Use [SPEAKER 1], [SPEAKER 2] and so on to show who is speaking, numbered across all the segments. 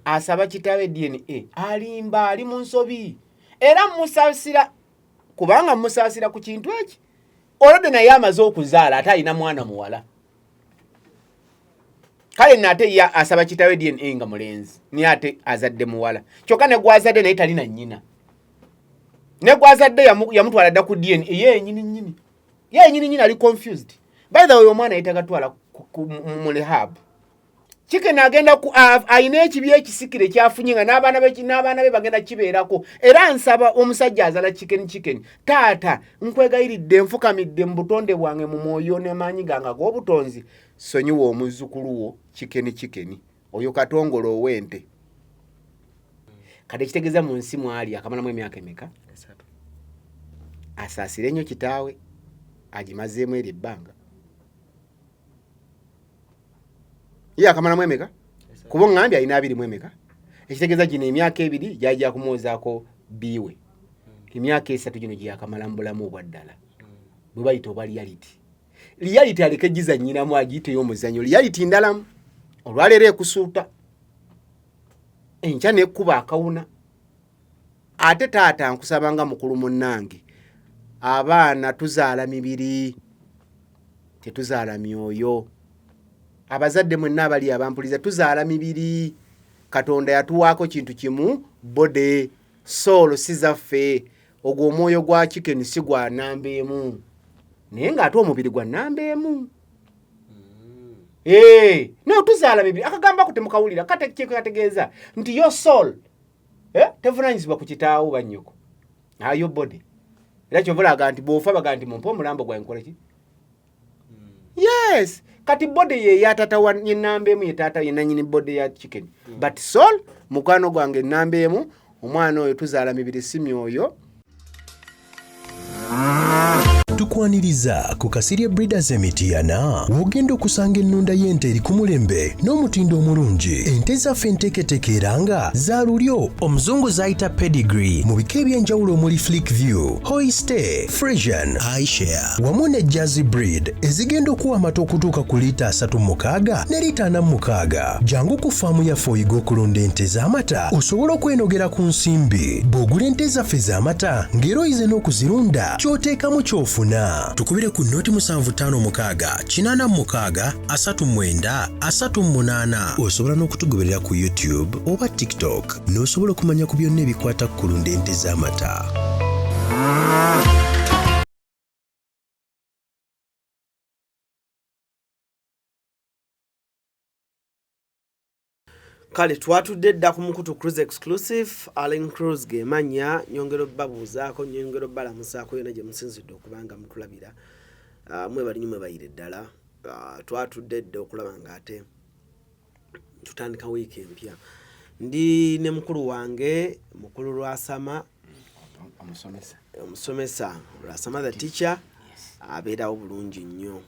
[SPEAKER 1] Asaba kitaawe DNA alimba, ali mu nsobi, era musaasira kubanga musaasira ku kintu eki olwedde, naye amaze okuzaala ate alina mwana muwala. Kale nate ye asaba kitaawe DNA nga mulenzi, naye ate azadde muwala. Kyokka ne gwazadde naye talina nnyina, ne gwazadde yamutwala dda ku DNA. Ye yenyini nyini, ye yenyini nyini ali confused. By the way, omwana yeetaga twala mu rehab. Chicken agenda ku ayina ekibi ekisikire kyafunye nga n'abaana be bagenda kibeerako. Era nsaba omusajja azala Chicken, Chicken taata, nkwegayiridde, nfukamidde mu butonde bwange, mu mwoyo n'emaanyi gange ag'obutonzi, sonyiwa omuzzukulu wo Chicken. Chicken oyo katongole ow'ente. Kati ekitegeeza mu nsi mwali akamalamu emyaka emeka?
[SPEAKER 2] 3.
[SPEAKER 1] Asaasire nnyo kitaawe, agimazeemu eri ebbanga. Ye akamalamu emeka? Kuba oŋŋambye alina 21. Ekitegeeza gino emyaka 2 gyajja kumwozaako biiwe, emyaka 3 gino gyeyakamala mu bulamu obwa ddala bwe bayita obwa reality. Reality aleke gizannyiramu, agiyiteyo omuzannyo. Reality ndalamu, olwaleero ekusuuta, enkya nekkuba akawuna. Ate taata, nkusaba nga mukulu munnange, abaana tuzaala mibiri, tetuzaala myoyo. Abazadde mwenna abali abampuliza, tuzaala mibiri. Katonda yatuwaako kintu kimu, body. Soul si zaffe. Ogwo omwoyo gwa Chicken si gwa namba emu, naye ng'ate omubiri gwa namba emu. Eh, no tuzaala mibiri. Akagambako temukawulira kategeeza nti your soul tevunanyizibwa ku kitaawo bannyoko, ayo body. Era kyovulaga nti bw'ofa baga nti mumpe omulambo gwange nkole ki? Yes, kati body ye ya tata wa namba emu, ye taata ye nanyini body ya Chicken, but soul, mukwano gwange namba emu, omwana oyo tuzaala mibiri si myoyo.
[SPEAKER 3] Tukwaniriza ku Kasirye Breeders Emitiyana, w'ogenda okusanga ennunda y'ente eri ku mulembe n'omutindo omulungi. Ente zaffe enteeketeeke era nga za lulyo omuzungu z'ayita pedigree, mu bika eby'enjawulo omuli Fleckvieh, Holstein Friesian, Ayrshire wamu ne Jersey breed, ezigenda okuwa amata okutuuka ku liita 36 ne liita 46. Jangu ku faamu yaffe oyiga okulunda ente z'amata, osobole okwenogera ku nsimbi. Bw'ogula ente zaffe ez'amata ng'era oyize n'okuzirunda, ky'oteekamu ky'ofuna. Tukubire ku 0756 86 39 38. Osobola n'okutugoberera ku YouTube oba TikTok n'osobola okumanya ku byonna ebikwata ku kulunda ente z'amata.
[SPEAKER 2] Kale twatudde dda ku mukutu Cruise Exclusive. Allen Cruise gemanya. Nyongera obbabuuzaako, nyongera obbalamusaako yonna gye musinzidde okuba nga mutulabira. Mwebali nnyo, mwebayire ddala. Twatudde dda okulaba nga ate tutandika wiiki empya. Ndi ne mukulu wange, mukulu Lwasama.
[SPEAKER 1] Omusomesa.
[SPEAKER 2] Omusomesa Lwasama the teacher abeerawo bulungi nnyo.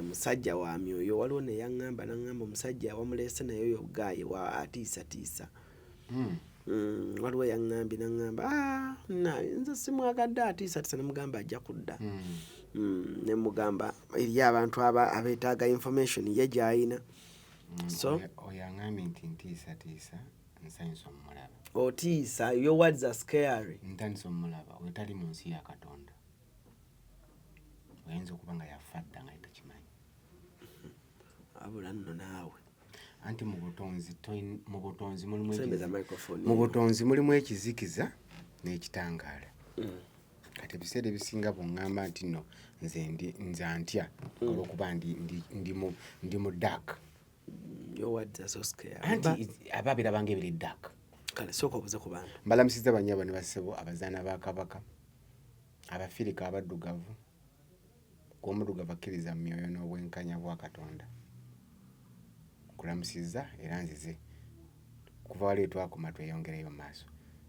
[SPEAKER 2] Musajja wa myoyo. Waliwo neyaŋŋamba, naŋŋamba omusajja wamuleese naye oyo gaaye wa atiisatiisa. Waliwo yaŋŋambye, naŋŋamba, "Ah, nze simwagadde, atiisatiisa." Nemugamba ajja kudda. Nemugamba eri abantu abeetaaga information ye gy'ayina. So
[SPEAKER 1] Oyo aŋambye nti ntiisatiisa, nsanyusa omulaba.
[SPEAKER 2] Otiisa, your words are scary.
[SPEAKER 1] Ntandisa omulaba. Oyo tali mu nsi ya Katonda, oyinza okuba nga yafa dda nga takimanyi.
[SPEAKER 2] Abula nno naawe.
[SPEAKER 1] Anti mu butonzi mu butonzi mulimu
[SPEAKER 2] Sembeza microphone.
[SPEAKER 1] Mu butonzi mulimu ekizikiza n'ekitangaala. Kati ebiseera ebisinga bweŋŋamba nti nno nze ndi nze antya olwokuba ndi mu dark.
[SPEAKER 2] Your words are so scary.
[SPEAKER 1] Anti aba birabanga ebiri dark.
[SPEAKER 2] Kale sooka obuze ku bantu.
[SPEAKER 1] Mbalamusizza bannyabo ne bassebo, abazaana ba Kabaka, Abafirika abaddugavu, gw'omuddugavu akkiriza mu myoyo n'obwenkanya bwa Katonda. Nkulamusizza era nzize kuva wali wetwakoma tweyongereyo mu maaso.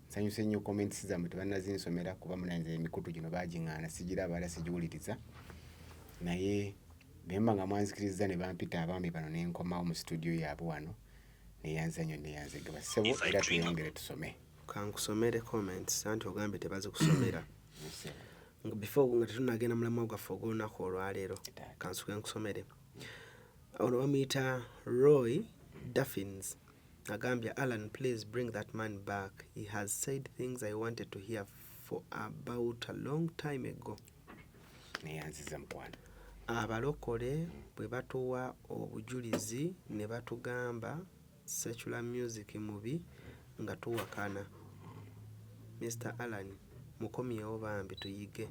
[SPEAKER 1] Nsanyuse nnyo, comments zammwe tebannazinsomera kuba munanze emikutu gino baagiŋŋaana, sigiraba era sigiwuliriza, naye bwe mba nga mwanzikirizza ne bampita abaami bano ne nkomawo mu studio yaabwe wano, neyanza nnyo, neyanzege bassebo, era tweyongere tusome.
[SPEAKER 2] Kankusomere comments, anti ogambye tebazikusomera. Nga before nga tetunagenda mulamwa gwaffe ogw'olunaku olwaleero, kansuke nkusomere. Ono bamuyita Roy Duffins. Agambye, "Alan, please bring that man back. He has said things I wanted to hear for about a long time ago."
[SPEAKER 1] Neyanziza, mukwano.
[SPEAKER 2] Abalokole bwe batuwa obujulizi ne batugamba secular music mubi nga tuwakana. Mr Alan, mukomyewo bambi tuyige.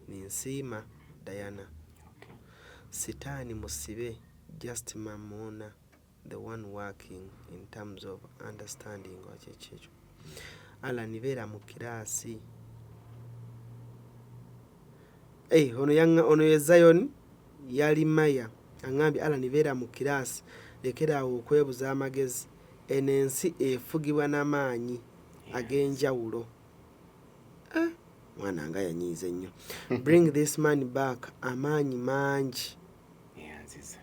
[SPEAKER 2] Ninsiima Diana. Sitaani musibe, just Mamona the one working in terms of understanding okyekyo. Alan, beera mu kiraasi. Hey, ono ono ye Zion yali maya aŋŋambye, "Alan, beera mu kiraasi, lekeraawo okwebuza amagezi. Eno ensi efugibwa n'amaanyi ag'enjawulo." Eh, mwana nga yanyiize nnyo. Bring this man back, amaanyi mangi.
[SPEAKER 1] Neyanziza.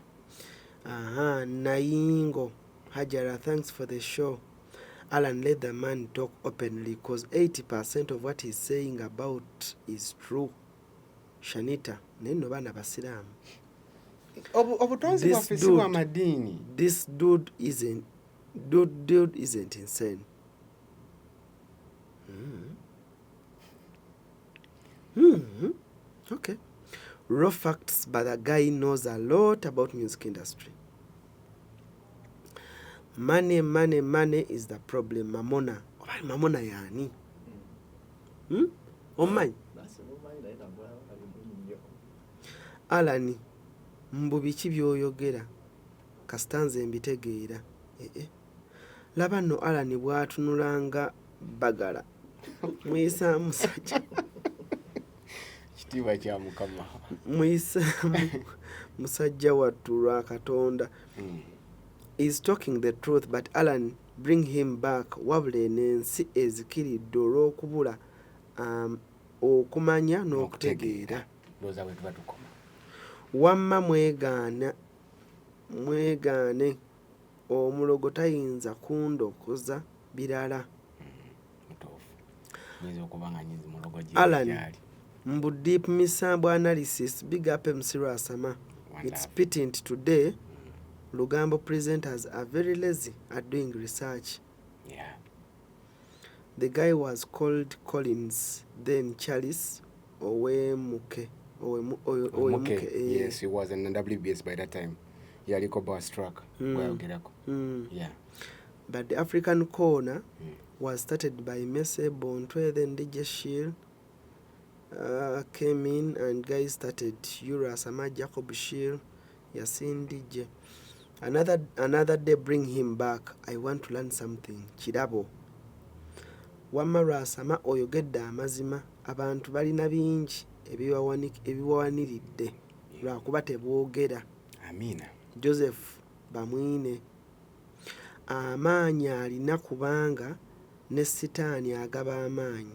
[SPEAKER 2] Aha, Nayingo Hajara, thanks for the show. Alan, let the man talk openly because 80% of what he's saying about is true. Shanita, naye nno baana basiraamu.
[SPEAKER 1] Obutonzi
[SPEAKER 2] This
[SPEAKER 1] bwaffe si
[SPEAKER 2] dude-
[SPEAKER 1] bwa madiini.
[SPEAKER 2] This dude isn't dude isn't insane. Okay. Raw facts, but the guy knows a lot about music industry. Money, money, money is the problem. Mamona. Oba Mamona yani? Hmm? Omanyi?
[SPEAKER 4] Nasimumanyi, naye namulaba ali mubi nnyo.
[SPEAKER 2] Alan, mbu biki by'oyogera? Kasita nze mbitegeera. Eh, eh. Laba nno Alan bw'atunula nga bagala. Muyisaamu musajja.
[SPEAKER 1] Kitiibwa kya Mukama.
[SPEAKER 2] Muyisaamu musajja wattu lwa Katonda. Is talking the truth, but Alan, bring him back. Wabula eno ensi ezikiridde olw'okubula okumanya n'okutegeera.
[SPEAKER 1] Ndowooza bwe tuba tukoma.
[SPEAKER 2] Wamma mwegaana mwegaane, omulogo tayinza kundokoza birala.
[SPEAKER 1] Mutuufu, nyinza okuba nga nyinzi mulogo.
[SPEAKER 2] Alan.
[SPEAKER 1] Gyali.
[SPEAKER 2] Mbu deep misambo analysis, big up MC Lwasama.
[SPEAKER 1] One
[SPEAKER 2] It's
[SPEAKER 1] love.
[SPEAKER 2] pity nti today lugambo presenters are very lazy at doing research. The guy was called Collins, then Charles Owemuke. Owemuke, eh.
[SPEAKER 1] Yes, he was an WBS by that time. Yaliko bus truck gwayogerako. Yeah.
[SPEAKER 2] But the African Corner was started by Mese Bontwe, then DJ Shield came in and guys started Yura Sama, Jacob Shield, Yasin DJ. Another day bring him back. I want to learn something. Kirabo. Wamma Lwasama oyogedde amazima, abantu balina bingi ebibawaniridde lwakuba teboogera.
[SPEAKER 1] Amiina.
[SPEAKER 2] Joseph Bamwine, amaanyi alina kubanga ne sitaani agaba amaanyi,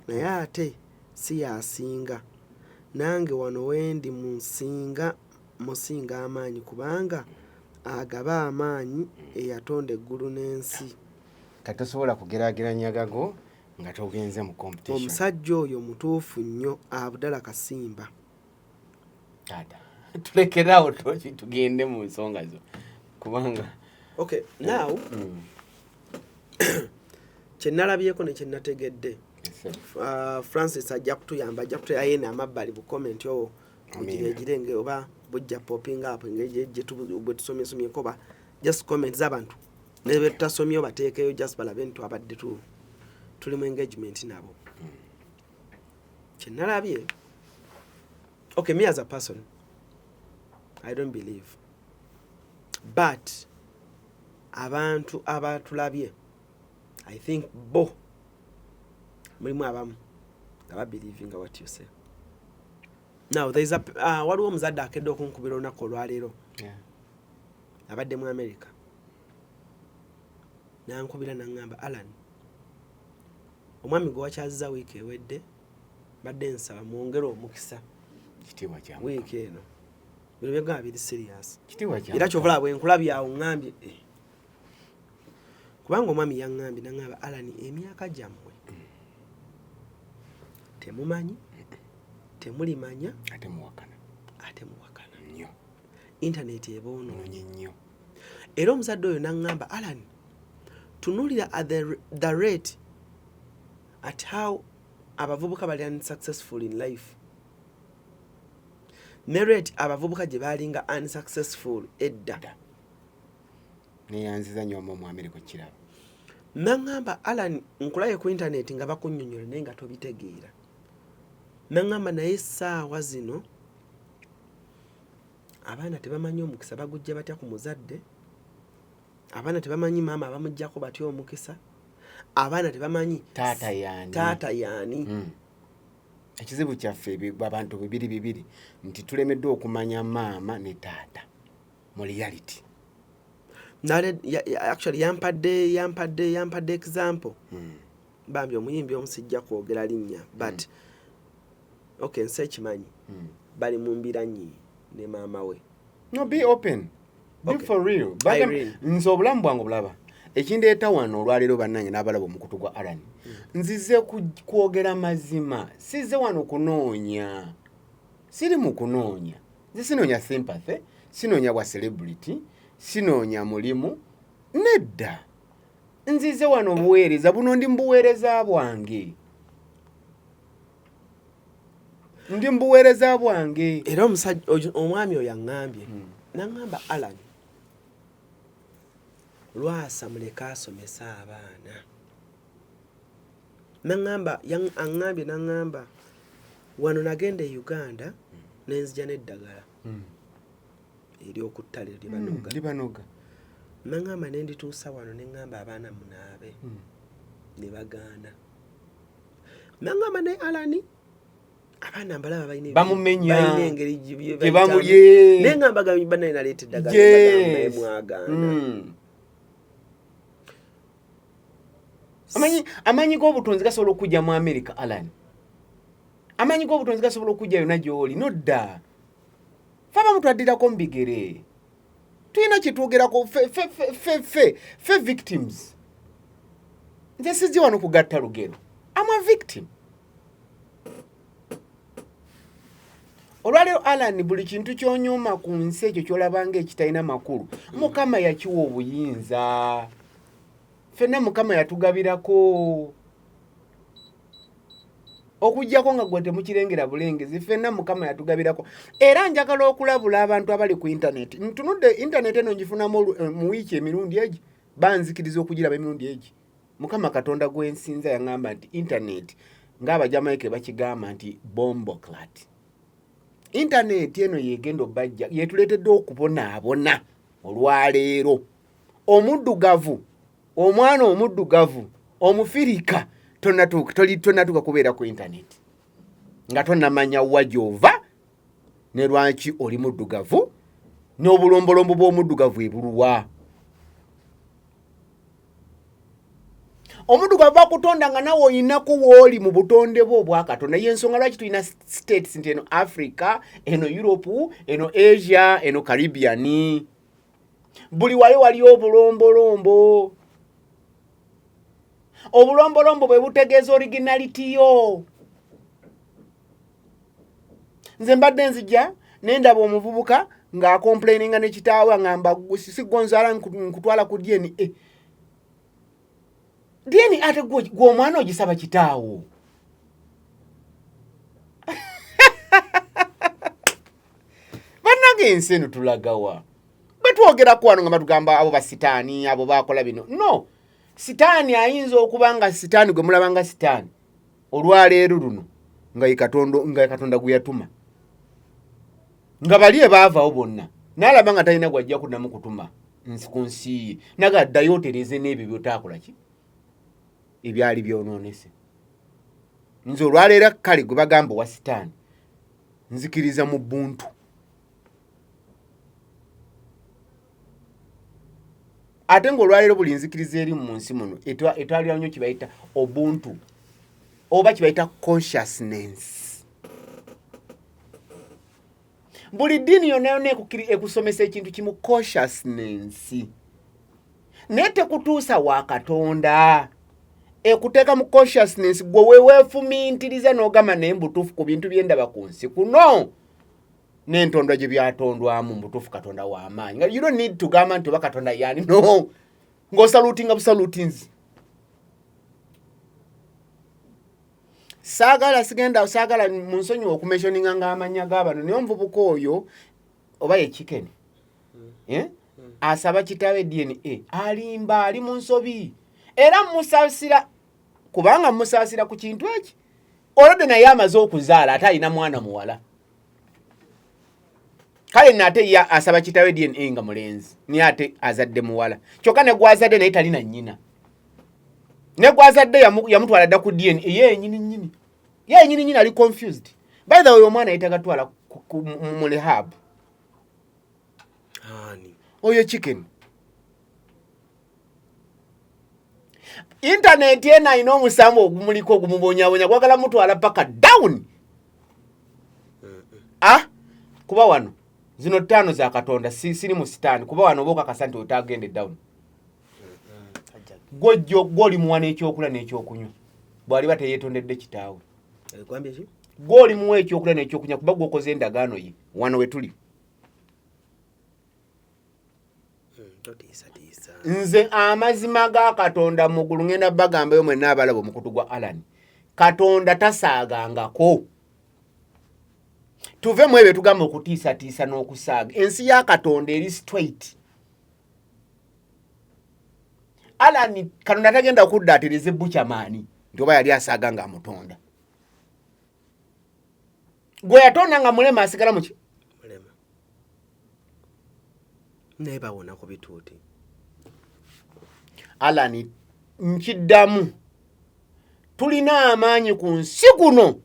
[SPEAKER 2] naye ate si yasinga. Nange wano wendi musinga musinga amaanyi kubanga agaba amaanyi eyatonda eggulu n'ensi.
[SPEAKER 1] Kati tosobola kugeraageranya gago nga togenze mu competition.
[SPEAKER 2] Omusajja oyo mutuufu nnyo. Abudala Kasimba.
[SPEAKER 1] Taata, tulekerawo toki, tugende mu nsonga zo kubanga
[SPEAKER 2] Okay, now kyenalabyeko ne kyenategedde, Francis ajja kutuyamba, ajja kuterayo eno amabbali bu comment owo bugiregire oba bujja popping up engeri bwe tusomyesomyeko, oba just comment z'abantu ne be tutasomye obateekeyo, just balabe nti twabadde tuli mu engagement nabo. Kyenalabye, okay, me as a person, I don't believe, but abantu abatulabye, I think bo mulimu abamu nga babelievinga what you say. Now there is a, waliwo omuzadde akedde okunkubira olunaku olwaleero. Abadde mu America, nankubira naŋŋamba, "Alan, omwami gwe wakyaziza wiiki ewedde, badde nsaba mwongere omukisa."
[SPEAKER 1] Kitiibwa kya
[SPEAKER 2] Wiiki eno bino byegamba biri serious.
[SPEAKER 1] Kitiibwa kya
[SPEAKER 2] Era kyova bwe nkulabye awo ŋŋambye, eh. Kubanga omwami yaŋŋambye, naŋŋamba, "Alan, emyaka gyammwe temumanyi, temulimanya."
[SPEAKER 1] Ate muwakana.
[SPEAKER 2] Ate muwakana.
[SPEAKER 1] Nnyo.
[SPEAKER 2] Intaneti eboonoonya.
[SPEAKER 1] Nonye nnyo.
[SPEAKER 2] Era omuzadde oyo naŋŋamba, Alan, tunuulira at the rate at how abavubuka bali unsuccessful in life ne rate abavubuka gye baalinga unsuccessful edda.
[SPEAKER 1] Neyanziza nnyo wamma omwamerika okukiraba.
[SPEAKER 2] Naŋŋamba, Alan, nkulaye ku intaneti nga bakunnyonnyola naye nga tobitegeera. Naŋŋamba, naye essaawa zino abaana tebamanyi omukisa bagujja batya ku muzadde, abaana tebamanyi maama abamuggyako batya omukisa, abaana tebamanyi
[SPEAKER 1] taata yaani.
[SPEAKER 2] Taata yaani.
[SPEAKER 1] Ekizibu kyaffe abantu bibiri bibiri nti tulemeddwa okumanya maama ne taata mu reality.
[SPEAKER 2] Nale actually yampadde example. Bambi omuyimbi omusijja kwogera linnya, but okay, nsi ekimanyi, bali mu mbiranyi ne maama we.
[SPEAKER 1] No, be open, be for real.
[SPEAKER 2] Irene.
[SPEAKER 1] Nze obulamu bwange obulaba, ekindeeta wano olwaleero, bannange n'abalaba omukutu gwa Alan, nzize kwogera mazima. Sizze wano kunoonya, siri mu kunoonya. Nze sinoonya sympathy, sinoonya bwa celebrity, sinoonya mulimu, nedda. Nzize wano obuweereza buno, ndi mu buweereza bwange, ndi mu buweereza bwange.
[SPEAKER 2] Era omusajja omwami oyo aŋŋambye, naŋŋamba, Alan, Lwasa muleke asomesa abaana. Naŋŋamba, aŋŋambye, naŋŋamba, wano nagenda e Uganda nenzija n'eddagala ery'okuttale lye banoga.
[SPEAKER 1] Libanoga.
[SPEAKER 2] Naŋŋamba, nendituusa wano, neŋŋamba abaana munaabe, ne bagaana. Naŋŋamba, ne Alan, abaana mbalaba balina
[SPEAKER 1] Bamumenya.
[SPEAKER 2] Balina engeri
[SPEAKER 1] Gye
[SPEAKER 2] bayitamu. Naye nga mbagamba, banaye naleeta eddagala, bagamba, mwagaana.
[SPEAKER 1] Amanyi g'obutonzi gasobola okujja mu America, Alan. Amanyi g'obutonzi gasobola okujja yonna gy'oli. Nodda fe abamu twaddirako mu bigere, tulina kyetwogerako fe victims. Nze sizze wano kugatta lugero, am a victim. Olwaleero Alan, buli kintu kyonyooma ku nsi, ekyo kyolabanga ekitalina makulu, Mukama yakiwa obuyinza. Ffenna Mukama yatugabirako, okugjako nga gwe temukirengera bulengezi. Ffenna Mukama yatugabirako. Era njagala okulabula abantu abali ku intaneti. Ntunudde intaneti eno, ngifunamu mu wiiki emirundi egi, banzikiriza okugiraba emirundi egi. Mukama Katonda gwensinza yaŋŋamba nti intaneti, ng'Abajamaika bakigamba nti bomboclaat, intaneti eno yegenda obajja, yetuleetedde okubonaabona olwaleero. Omuddugavu, omwana omuddugavu Omufirika, tonnatuuka kubeera ku intaneti nga tonnamanya wa gy'ova ne lwaki oli muddugavu n'obulombolombo bw'omuddugavu ebuluwa. Omuddugavu akutonda nga nawe oyinaku wooli mu butonde bwo obwakatonda. Yensonga lwaki tulina states nti eno Africa, eno Europe, eno Asia, eno Caribbean. Buli wali wali obulombolombo. Obulombolombo bwe butegeeza originality yo. Nze mbadde nzija nendaba omuvubuka ng'acomplaininga ne kitaawe, aŋamba, "Sigonzaala nkutwala ku DNA." DNA ate gwe omwana ogisaba kitaawo? Bannange, ensi eno tulagawa? Bwe twogerako wano nga batugamba abo basitaani, abo bakola bino. No, sitaani ayinza okuba nga sitaani gwe mulaba nga sitaani olwaleero luno nga ye Katonda, nga ye Katonda gwe yatuma, nga bali ebaavaawo bonna n'alaba nga talina gwajja kuddamu kutuma nsi ku nsi ye, naga ddayo otereeze n'ebyo byotaakola ki ebyali byonoonese. Nze olwaleero kale gwe bagamba owa sitaani, nzikiriza mu buntu. Ate ng'olwaleero buli nzikiriza eri mu nsi muno etwalira nnyo kibayita obuntu oba kibayita consciousness. Buli ddiini yonna yonna ekusomesa ekintu kimu, consciousness, naye tekutuusa wa Katonda. Ekuteeka mu consciousness, gwe weweefumintiriza n'ogamba, naye mbutuufu ku bintu byendaba ku nsi kuno. N'entondwa gye byatondwamu mu butuufu Katonda w'amaanyi. Nga you don't need to gamba nti oba Katonda yaani, no, ng'osalutinga busalutinzi. Saagala, sigenda, saagala munsonyiwa okumentioninga ng'amannya g'abano, naye omuvubuka oyo oba ye Chicken, eh? Asaba kitaawe DNA, alimba, ali mu nsobi, era musaasira, kubanga musaasira ku kintu eki olwedde, naye amaze okuzaala ate alina mwana muwala. Kale nate ye asaba kitaawe DNA nga mulenzi, naye ate azadde muwala. Kyokka ne gwazadde naye talina nnyina, ne gwazadde yamutwala dda ku DNA. Ye yenyini nyini, ye yenyini nyini ali confused. By the way, omwana yeetaga twala mu rehab.
[SPEAKER 2] Ani?
[SPEAKER 1] Oyo Chicken. Internet eno alina omusambu ogumuliko ogumubonyabonya, gwagala mutwala paka down. Ah, kuba wano zino ttaano za Katonda, siri mu sitaani, kuba wano oba okakasa nti otagende down. Gwojjo gwoli muwa n'ekyokulya n'ekyokunywa, bw'aliba teyeetondedde kitaawe.
[SPEAKER 2] Egambye ki?
[SPEAKER 1] Gwoli muwa ekyokulya n'ekyokunywa, kuba gwokoze endagaano ye. Wano we tuli.
[SPEAKER 2] Totiisatiisa.
[SPEAKER 1] Nze amazima ga Katonda mu ggulu ngenda bagambayo mwenna abalaba omukutu gwa Alan, Katonda tasaagangako. Tuve mu ebyo tugamba okutiisatiisa n'okusaaga. Ensi ya Katonda eri straight, Alan. Katonda tagenda kudda atereze bukyamaani nti oba yali asaaga ng'amutonda. Gwe yatonda nga mulema asigala muki?
[SPEAKER 2] Mulema, naye bawona ku bituuti.
[SPEAKER 1] Alan, nkiddamu, tulina amaanyi ku nsi kuno.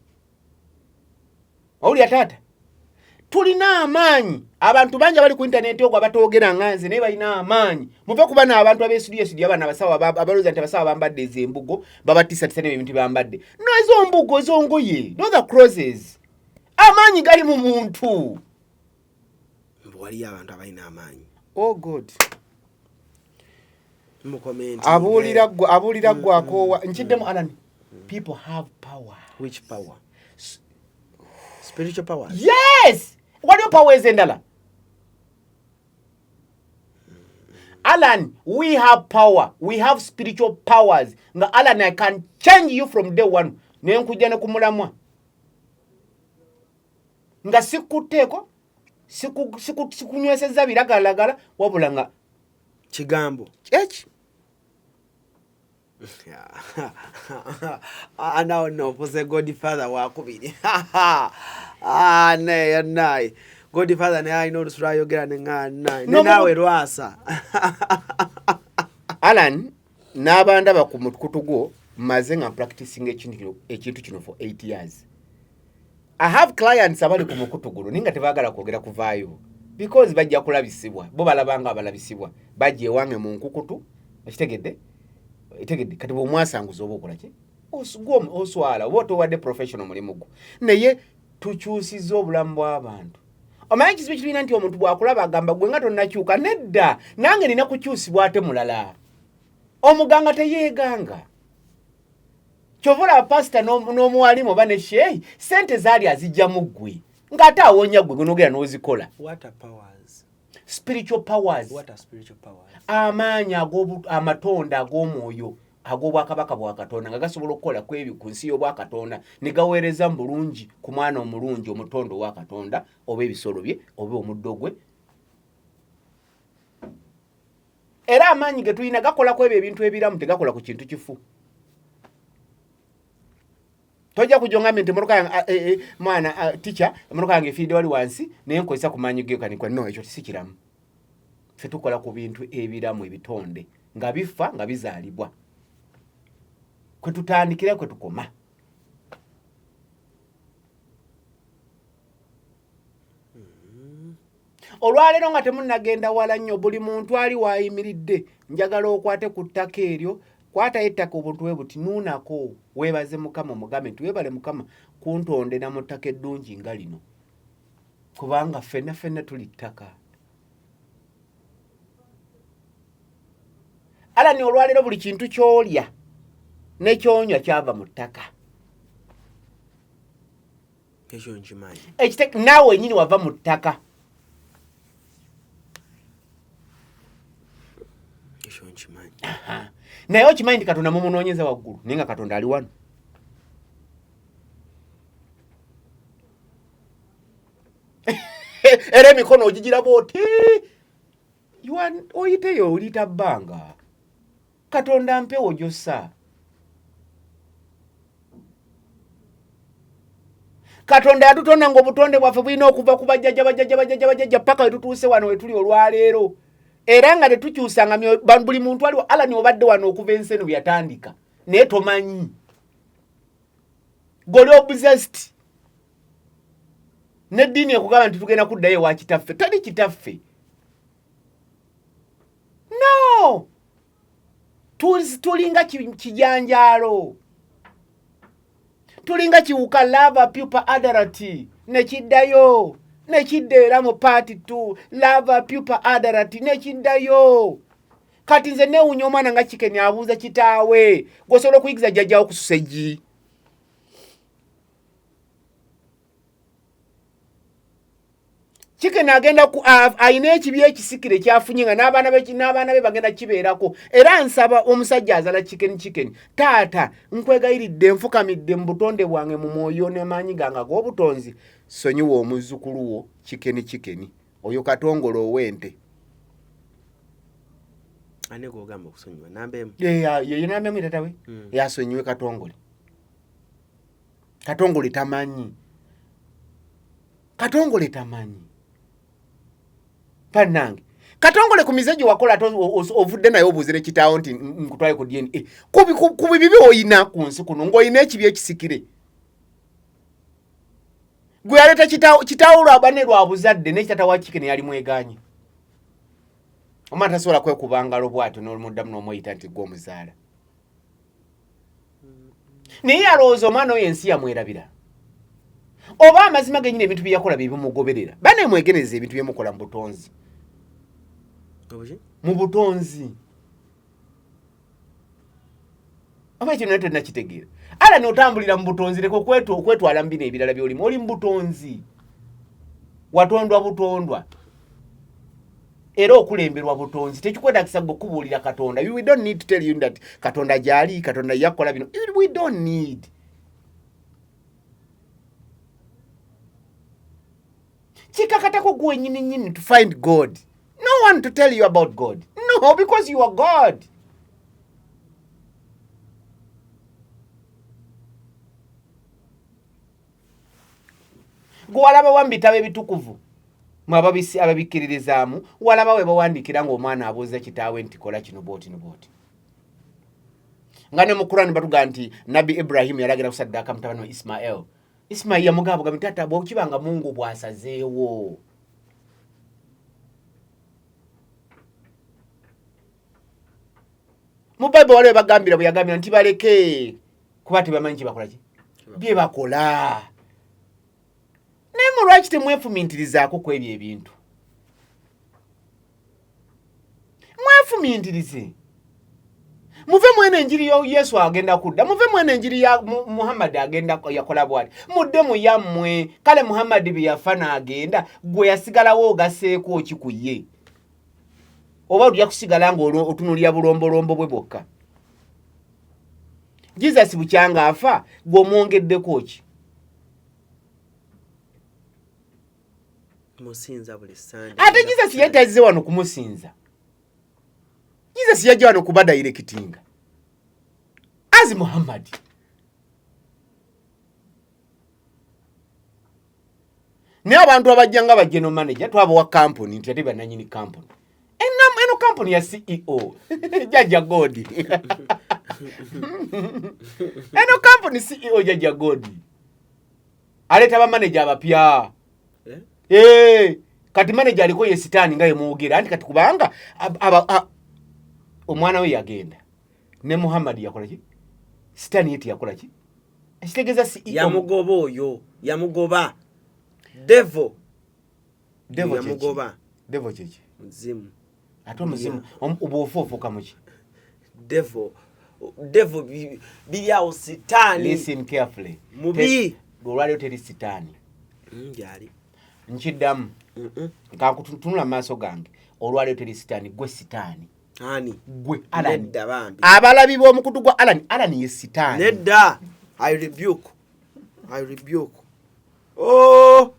[SPEAKER 1] Owulira taata, tulina amaanyi. Abantu bangi abali ku intaneti ogwo abatoogera nga nze, naye balina amaanyi. Muve kuba n'abantu abeesudiyesudi, abaana abasawo abalowooza nti abasawo bambadde ezo embugo babatiisatiisa n'ebintu bambadde. No, ezo mbugo, ezo ngoye, no, the crosses. Amaanyi gali mu muntu.
[SPEAKER 2] Mbu waliyo abantu abalina amaanyi.
[SPEAKER 1] Oh God.
[SPEAKER 2] Mukomenti.
[SPEAKER 1] Abuulira gwe, abuulira gwe akoowa. Nkiddemu, Alan, people have power.
[SPEAKER 2] Which power? Spiritual power?
[SPEAKER 1] Yes, waliwo powers endala, Alan. We have power, we have spiritual powers. Nga Alan, I can change you from day one, nenkujja ne kumulamwa nga sikutteeko, sikunywesezza biragalagala, wabula nga
[SPEAKER 2] Kigambo.
[SPEAKER 1] Eki.
[SPEAKER 2] Anawo nno ofuze godfather wakubiri. Naye naye godfather naye alina olusu lwayogera neŋa naye naawe lwasa.
[SPEAKER 1] Alan, n'abandaba ku mukutu gwo, maze nga practicing ekintu kino for 8 years. I have clients abali ku mukutu guno, naye nga tebaagala kwogera kuvaayo because bajja kulabisibwa. Bo balabanga abalabisibwa bajja ewange mu nkukutu. Okitegedde? Etegedde. Kati bwomwasanguza oba okola ki? Oswala oba otowadde professional mulimu gwo. Naye tukyusiza obulamu bw'abantu. Omanyi ekizibu kirina nti omuntu bw'akulaba agamba, "Gwe nga tonnakyuka." Nedda, nange nina kukyusibwa ate mulala. Omuganga teyeeganga. Kyova olaba pasita n'omuwalimu oba ne sheehi, sente zaali azijjamu ggwe, ng'ate awonya ggwe gwenogera n'ozikola.
[SPEAKER 2] What are powers?
[SPEAKER 1] Spiritual powers.
[SPEAKER 2] What are spiritual powers?
[SPEAKER 1] Amaanyi amatonda ag'omwoyo ag'obwakabaka bwa Katonda, nga gasobola okukola ku ebyo ku nsi y'obwakatonda, ne gaweereza mu bulungi ku mwana omulungi omutondo owa Katonda, oba ebisolo bye, oba omuddo gwe. Era amaanyi ge tulina gakola ku ebyo ebintu ebiramu, tegakola ku kintu kifu. Tojja kujja ongambe nti emotoka yange, ah, eh, eh, mwana, ah, teacher, emotoka yange efiiridde wali wansi, naye nkozesa ku maanyi gekanikwa. No, ekyo si kiramu. Ffe tukola ku bintu ebiramu, ebitonde, nga bifa, nga bizaalibwa, kwe tutandikira, kwe tukoma. Olwaleero nga temunnagenda wala nnyo, buli muntu ali waayimiridde, njagala okwate ku ttaka eryo. Kwatayo ettaka obuntu bwe buti, nuunako, weebaze Mukama, omugambe nti, "Weebale Mukama kuntondera mu ttaka eddungi nga lino," kubanga ffenna ffenna tuli ttaka. Alani, olwaleero buli kintu ky'olya nekyonywa kyava mu ttaka.
[SPEAKER 2] Ekyo nkimanyi.
[SPEAKER 1] Naawe wenyini wava mu ttaka.
[SPEAKER 2] Ekyo nkimanyi.
[SPEAKER 1] Naye okimanyi nti Katonda mumunoonyeza waggulu, naye nga Katonda ali wano. Era emikono ogigiraba oti oyiteyo oliyita bbanga. Katonda mpewo gyossa. Katonda yatutonda ng'obutonde bwaffe bulina okuva ku bajjajja bajjajja bajjajja bajjajja paka we tutuuse wano we tuli olwaleero, era nga tetukyusanga buli muntu aliwo. Alani obadde wano okuva ensi eno bwe yatandika, naye tomanyi goli obsessed n'eddiini ekugamba nti tugenda kuddayo ewa kitaffe. Tali kitaffe, no. Tulinga kijanjaalo, tulinga kiwuka larva pupa adult, nekiddayo nekidda era mu part 2, larva pupa adult, nekiddayo. Kati nze newunya omwana nga Kikeni abuuza kitaawe. Gwosobola okuyigiza jjajjawo kususa eggi? Kikeni agenda ayina ekibi ekisikire kyafunye nga n'abaana be, n'abaana be bagenda kibeerako. Era nsaba omusajja azala Kikeni, Kikeni taata, nkwegayiridde, nfukamidde mu butonde bwange, mu mwoyo n'amaanyi gange ag'obutonzi, sonyiwa omuzzukulu wo Kikeni. Kikeni oyo Katongole ow'ente.
[SPEAKER 2] Ani gwogamba okusonyiwa? Namba emu.
[SPEAKER 1] Yeyo namba emu, tata we. Yasonyiwe Katongole. Katongole tamanyi, Katongole tamanyi. Bannange, Katongole ku mize gye wakola ate ovudde naye obuuzire kitaawo nti nkutwale ku DNA ku bibi oyina ku nsi kuno, ng'olina ekibi ekisikire gwe yaleeta kitaawo lwabane lwa buzadde nekitata wa Kikene yali mweganye. Omwana tasobola kwekuba ngalo bwatyo n'olumuddamu n'omweyita nti gwe omuzaala, naye yalowooza omwana oyo ensi yamwerabira, oba amazima genyini ebintu byeyakola byebimugoberera. Bane, mwegendereza ebintu byemukola mu butonzi.
[SPEAKER 2] Obuki?
[SPEAKER 1] Mu butonzi oba ekyo naye tolina. Ala notambulira mu butonzi, leka okwetwala mu bino ebirala byolimu. Oli mu butonzi, watondwa butondwa era okulemberwa butonzi. Tekikwetagisa gwe kubuulira Katonda. We don't need to tell you that Katonda gyali, Katonda yakola bino. We don't need. Kikakatako gwe nyini nyini to find God. No one to tell you about God, no, because you are God. Gwe walaba wa mu bitabo ebitukuvu mwe ababikkiririzaamu, walaba we bawandiikira ng'omwana abuuza kitaawe nti kola kino bwoti ne bwoti? Nga ne mu Kurani batugaa nti Nabbi Ibrahimu yalagira kusaddaaka mutabani wa Ismael. Ismail yamugamba bugambi, taata, bwokibanga Mungu bw'asazeewo. Mu Bayibuli waliwo bagambira bwe yagambira nti baleke kuba tebamanyi kyebakola ki bye bakola. Naye mu lwaki temwefumintirizaako ku ebyo ebintu? Mwefumintirize, muve mwene enjiri ya Yesu agenda kudda, muve mwene enjiri ya Muhammad agenda yakola bwati, mudde mu yammwe. Kale Muhammad bye yafa n'agenda, gwe yasigalawo ogaseeko ki ku ye? Oba ojja kusigala nga otunuulira bulombolombo bwe bwokka? Jesus bukyanga afa, gwe omwongeddeko ki?
[SPEAKER 2] Musinza buli Sande.
[SPEAKER 1] Ate Jesus yali tazze wano kumusinza. Jesus yajja wano kuba directinga as Muhammad. Naye abantu abajja nga ba general manager twabawa kampuni nti ate bananyini kampuni eno kampuni ya CEO Jajja Godi. Eno kampuni CEO Jajja Godi aleeta bamaneja abapya.
[SPEAKER 2] Eh?
[SPEAKER 1] Eh, kati manager aliko ye sitaani nga yemwogera nti kati kubanga omwana we yagenda ne Muhammad yakola ki, sitaani ye teyakola ki? Ekitegeeza CEO
[SPEAKER 2] Yamugoba oyo, yamugoba devil.
[SPEAKER 1] Devil kyeki?
[SPEAKER 2] Yamugoba.
[SPEAKER 1] Devil kyeki?
[SPEAKER 2] Muzimu.
[SPEAKER 1] Ate omuzimu bw'ofa ofuuka muki?
[SPEAKER 2] Devil, devil biri awo, sitaani.
[SPEAKER 1] Listen carefully.
[SPEAKER 2] Mubi.
[SPEAKER 1] Olwaliwo teri sitaani.
[SPEAKER 2] Gyali.
[SPEAKER 1] Nkiddamu, kankutunula mu maaso gange. Olwaleero teri sitaani, gwe sitaani.
[SPEAKER 2] Ani?
[SPEAKER 1] Gwe Alan.
[SPEAKER 2] Nedda bambi.
[SPEAKER 1] Abalabi b'omukutu gwa Alan, Alan ye sitaani.
[SPEAKER 2] Nedda, I rebuke, I rebuke. Oh,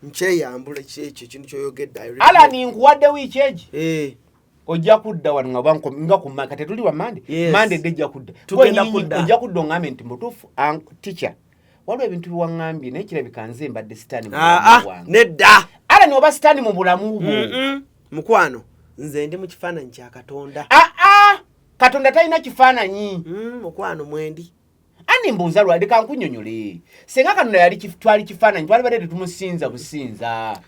[SPEAKER 2] nkyeyambula kyekyo ekintu kyoyogedde. I rebuke.
[SPEAKER 1] Alan, nkuwadde wiiki egi.
[SPEAKER 2] Eh,
[SPEAKER 1] Ojja kudda wano nga nga ku kati tetuli wa Mande.
[SPEAKER 2] Yes.
[SPEAKER 1] Mande dde ejja kudda.
[SPEAKER 2] Tugenda
[SPEAKER 1] Gwe
[SPEAKER 2] kudda.
[SPEAKER 1] Ojja kudda ongambe nti mutuufu, teacher, waliwo ebintu byewaŋŋambye naye kirabika nze mbadde sitaani mu
[SPEAKER 2] Ah,
[SPEAKER 1] bulamu
[SPEAKER 2] ah,
[SPEAKER 1] bwange.
[SPEAKER 2] Nedda.
[SPEAKER 1] Alan, oba sitaani mu bulamu bwo.
[SPEAKER 2] Mukwano, nze ndi mu kifaananyi kya Katonda.
[SPEAKER 1] Aa, Katonda talina kifaananyi.
[SPEAKER 2] Mukwano, mwendi.
[SPEAKER 1] Ani mbuuza lwali kankunyonyole, senga Katonda yali twali kifaananyi, twali badde tetumusinza businza.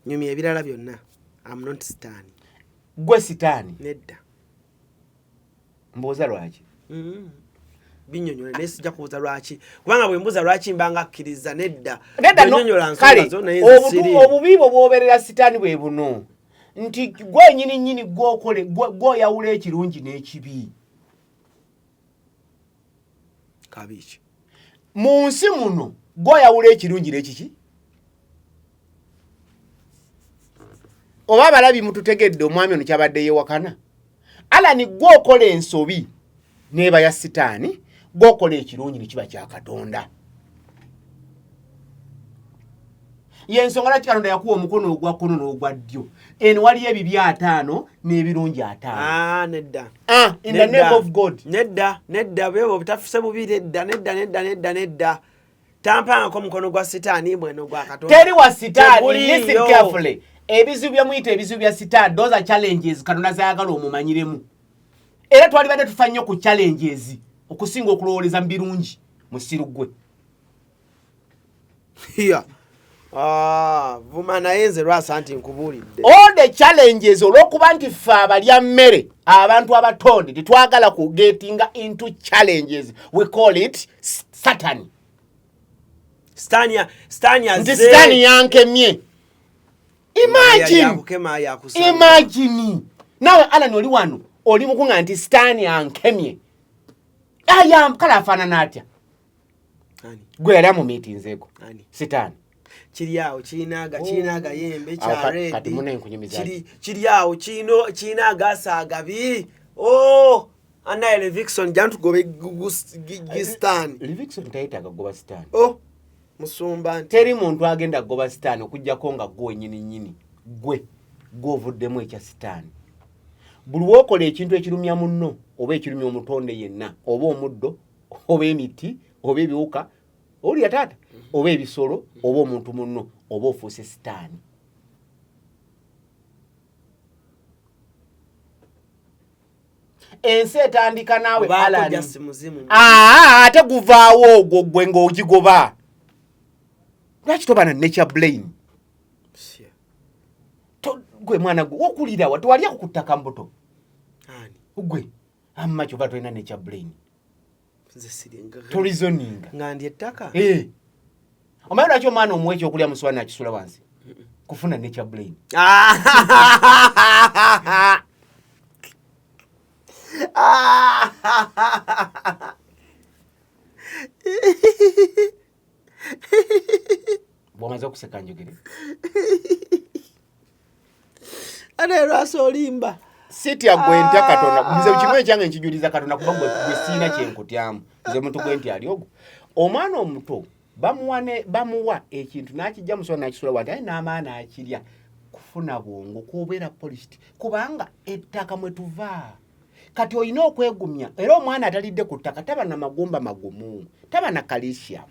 [SPEAKER 2] Nyumya ebirala byonna, am not sitaani.
[SPEAKER 1] Gwe sitaani.
[SPEAKER 2] Nedda.
[SPEAKER 1] Mbuuza lwaki.
[SPEAKER 2] Binyonyole, naye sijja kubuuza lwaki, kubanga bwe mbuuza lwaki mbanga akkiriza. Nedda.
[SPEAKER 1] Nedda no,
[SPEAKER 2] Bw'onyonyola nsonga
[SPEAKER 1] kale
[SPEAKER 2] zo, naye nze siri.
[SPEAKER 1] Obubi bwo bwobeerera sitaani bwe buno nti gwe nyini nyini gwokole gwoyawula ekirungi n'ekibi.
[SPEAKER 2] Kabi ki?
[SPEAKER 1] Mu nsi muno gwoyawula ekirungi n'ekiki. Oba abalabi mututegedde omwami ono kyabadde yewakana? Alani, gwokola ensobi neeba ya sitaani, gwokola ekirungi nekiba kya Katonda. Yensonga lwaki Katonda yakuwa omukono ogwa kkono n'ogwa ddyo. Eno waliyo ebibi 50 n'ebirungi 50.
[SPEAKER 2] Ah, nedda.
[SPEAKER 1] Ah, in the
[SPEAKER 2] Nedda.
[SPEAKER 1] name of God.
[SPEAKER 2] Nedda, nedda, bwebwo butafuse bubi. Nedda, nedda, nedda, nedda, nedda. Tampangako omukono gwa sitaani bweno gwa Katonda.
[SPEAKER 1] Teri wa sitaani.
[SPEAKER 2] Teguliiyo.
[SPEAKER 1] Listen carefully. Ebizibu byemuyita ebizibu bya sitaani, those are challenges Katonda zayagala omumanyiremu. Era twalibadde tufa nnyo ku challenges okusinga okulowooleza mu birungi. Musiru gwe.
[SPEAKER 2] Yeah. Ah, vuma naye nze lwasa nti nkubuulidde.
[SPEAKER 1] All the challenges, olw'okuba nti ffe abalya mmere, abantu abatonde, tetwagala ku gettinga into challenges, we call it Satan.
[SPEAKER 2] Sitaani
[SPEAKER 1] Nti
[SPEAKER 2] azze.
[SPEAKER 1] sitaani yankemye. Imagine.
[SPEAKER 2] Yakukema, yakusanga.
[SPEAKER 1] Imagine naawe Alan, oli wano oli mukuŋa nti sitaani ankemye. Aya, kale afaanana atya?
[SPEAKER 2] Ani?
[SPEAKER 1] Gwe yali amumiitinzeeko.
[SPEAKER 2] Ani?
[SPEAKER 1] Sitaani.
[SPEAKER 2] Kiri awo kirina agayembe.
[SPEAKER 1] Awo
[SPEAKER 2] Kya red.
[SPEAKER 1] kati muna enkunyumiza.
[SPEAKER 2] Kiri awo kirina agaasa agabi. Oh, anaye Levixon jantugobe gisitaani.
[SPEAKER 1] Livingstone tayetaaga kugoba sitaani.
[SPEAKER 2] Oh, musumba nti
[SPEAKER 1] Teri muntu agenda kugoba sitaani okugjako nga gwe wenyini nyini gwe gwovuddemu ekya sitaani. Buli wokola ekintu ekirumya munno oba ekirumya omutonde yenna, oba omuddo oba emiti oba ebiwuka, owulira taata, oba ebisolo oba omuntu munno, oba ofuuse sitaani. Ensi etandika naawe.
[SPEAKER 2] Obaako
[SPEAKER 1] Alan.
[SPEAKER 2] just muzimu.
[SPEAKER 1] Aa, ate guvaawo ogwo gwe ng'ogigoba. Lwaki toba na nature brain?
[SPEAKER 2] Shit.
[SPEAKER 1] Gwe mwana gwe wokulira wa tewalyako ku ttaka mbuto?
[SPEAKER 2] Ani?
[SPEAKER 1] Gwe amma kyova tolina nature brain.
[SPEAKER 2] Nze siri
[SPEAKER 1] Toreasoninga.
[SPEAKER 2] Nga ndi ettaka.
[SPEAKER 1] Eh. Omanyi lwaki omwana omuwa ekyokulya muswani akisula wansi? Kufuna nature brain.
[SPEAKER 2] Ah!
[SPEAKER 1] Bw'omaze okuseka njogere.
[SPEAKER 2] Ate lwasi olimba.
[SPEAKER 1] Sitya gwe, ntya Katonda. Nze kimu ekyange nkijuliza Katonda, kuba gwe siina kyenkutyamu. Nze muntu gwe nti ali ogwo omwana omuto bamuwa bamuwa ekintu n'akijja muswani n'akisula wanti, aye n'amaana n'akirya, kufuna bwongo kubeera polished, kubanga ettaka mwe tuva. Kati olina okwegumya. Era omwana atalidde ku ttaka taba na magumba magumu, taba na calcium.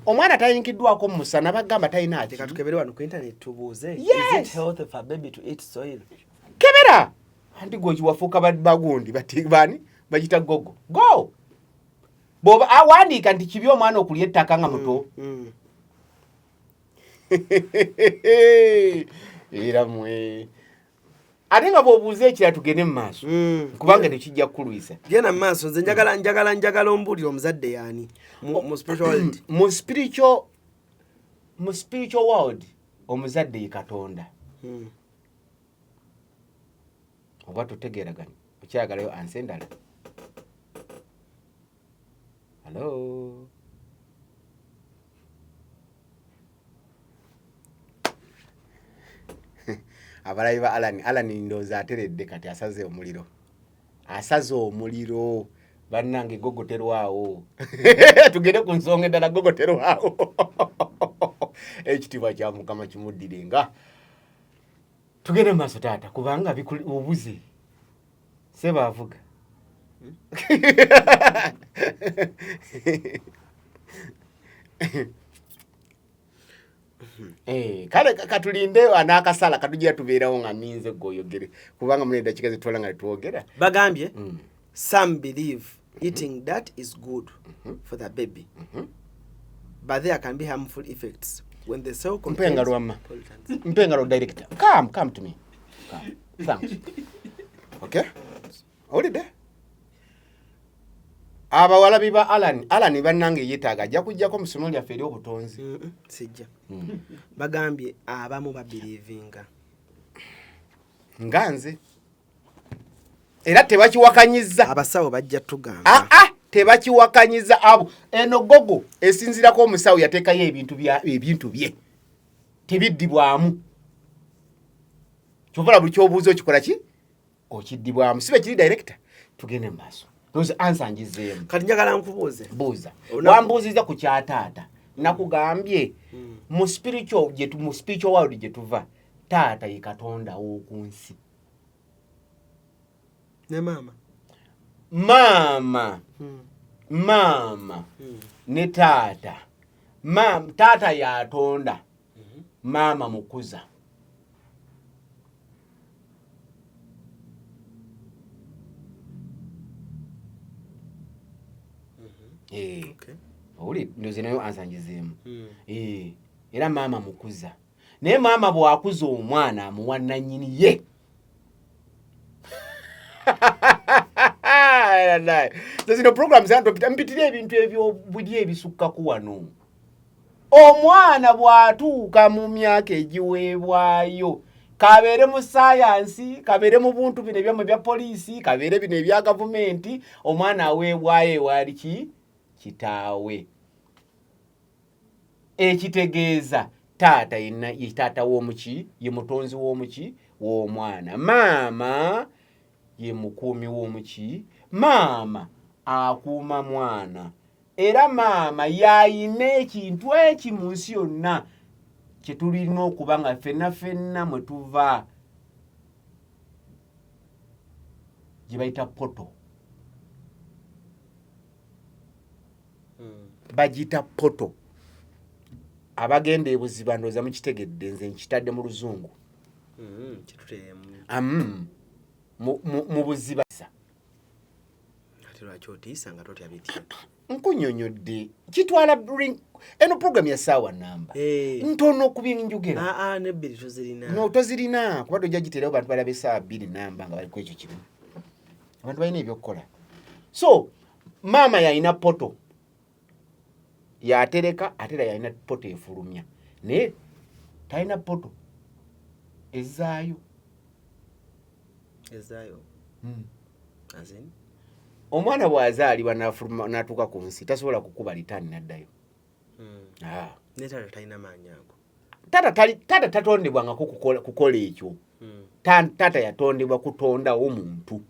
[SPEAKER 1] Omwana tayinkiddwako mu musana, bagamba talina
[SPEAKER 2] Leka
[SPEAKER 1] ki.
[SPEAKER 2] tukebere wano ku internet tubuuze.
[SPEAKER 1] Yes.
[SPEAKER 2] Is it healthy for baby to eat soil?
[SPEAKER 1] Kebera anti gwe kiwafuuka bagundi bati bani bagita gogo go bwoba awandiika nti kibi omwana okulya ettaka nga muto. Era mwe ate nga bw'obuuza ekira, tugende mu maaso kubanga tekijja kukulwisa.
[SPEAKER 2] Genda mu maaso. Nze njagala ombuulire omuzadde yaani mu spiritual world.
[SPEAKER 1] Mu spiritual world omuzadde ye Katonda. Oba tutegeeraganye? Okyayagalayo answer endala? Hello, Abalabi ba Alan, Alan ndowooza ateredde kati, asaze omuliro, asaze omuliro. Bannange, gogoterwawo, tugende ku nsonga endala. Gogoterwawo, ekitiibwa kya Mukama kimuddire. Nga tugende mu maaso taata, kubanga obuze sebaavuga. Kale katulinde anaakasala katugira tubeerawo nga ninze gweoyogere, kubanga muna eddakiika zetwala nga tetwogera.
[SPEAKER 2] Bagambye some believe eating that is good for the baby, but there can be harmful effects when the cell
[SPEAKER 1] Mpe engalo wamma.
[SPEAKER 2] pollutants.
[SPEAKER 1] Mpe engalo, director. Come, come to me. Come. Thanks. Okay, owulidde abawalabi ba Alan. Alan bannange yeetaaga ajja kujjako mu ssomo lyaffe ery'obutonzi.
[SPEAKER 2] Sijja. Bagambye abamu babelievinga.
[SPEAKER 1] Nga nze era tebakiwakanyiza.
[SPEAKER 2] Abasawo bajja tugamba.
[SPEAKER 1] Aa, tebakiwakanyiza abo. Eno gogo esinzirako omusawo yateekayo ebintu bya ebintu bye tebiddibwamu. Kyovala buli kyobuuza okikola ki okiddibwamu, si bekiri? Director, tugende mu maaso. Ndozi answer ngizeemu.
[SPEAKER 2] Kati njagala nkubuuze.
[SPEAKER 1] Buuza.
[SPEAKER 2] Olunaku-
[SPEAKER 1] Wambuuziza ku kyataata, nakugambye mu spiritual mu spiritual world gye tuva, taata ye Katonda w'oku nsi.
[SPEAKER 2] Ne maama?
[SPEAKER 1] Maama, maama ne taata. Taata yatonda, maama mukuza.
[SPEAKER 2] Okay.
[SPEAKER 1] Owuli ndozi nayo answer ngizeemu. Era maama mukuza, naye maama bw'akuza omwana amuwa nannyini ye. So zino program zantopita mpitira ebintu ebyobuli ebisukkaku wano. Omwana bw'atuuka mu myaka egiweebwayo, kabeere mu sayansi, kabeere mu buntu bino ebyammwe ebya poliisi, kabeere bino ebya gavumenti, omwana aweebwayo ewaali ki kitaawe, ekitegeeza taata yenna ye taata w'omuki, ye mutonzi w'omuki w'omwana. Maama ye mukuumi w'omuki, maama akuuma mwana. Era maama yayina ekintu eki mu nsi yonna kye tulina okuba nga ffenna ffenna mwe tuva, gye bayita portal. Bagiyita portal. Abagenda ebuziba ndowooza mukitegedde, nze nkitadde mu Luzungu.
[SPEAKER 2] Kituteemu.
[SPEAKER 1] Mu buziba.
[SPEAKER 2] Ate lwaki otiisa nga totya bitya?
[SPEAKER 1] Nkunyonyodde kitwala eno program ya saawa namba ntono ku byenjogera.
[SPEAKER 2] Aa, nebbiri tozirina.
[SPEAKER 1] No, tozirina, kuba tojja giteerawo bantu balaba essaawa 2 namba nga bali ku ekyo kimu. Abantu balina ebyokukola. So maama yalina portal yatereka, ate era yalina portal efulumya, naye talina portal ezaayo.
[SPEAKER 2] Ezaayo? As in?
[SPEAKER 1] Omwana bw'azaalibwa n'afuluma n'atuuka ku nsi, tasobola kukuba return n'addayo. Ah.
[SPEAKER 2] Ne taata talina maanyi ago?
[SPEAKER 1] Taata taata tatondebwangako kukola ekyo. Taata yatondebwa kutondawo muntu.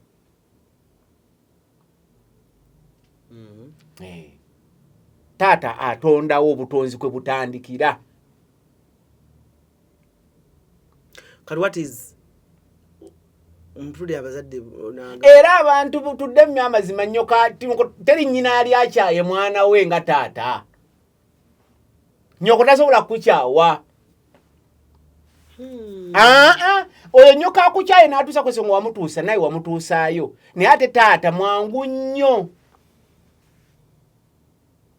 [SPEAKER 1] Taata atondawo, obutonzi kwe butandikira.
[SPEAKER 2] Kati what is mpulira abazadde
[SPEAKER 1] Era abantu tudde nnyo amazima nnyo. Teri nnyina ali akyaye mwana we nga taata. Nyoko tasobola kukukyawa. Aa, oyo nyoka akukyaye n'atuusa kwese nga wamutuusa, naye wamutuusaayo. Naye ate taata mwangu nnyo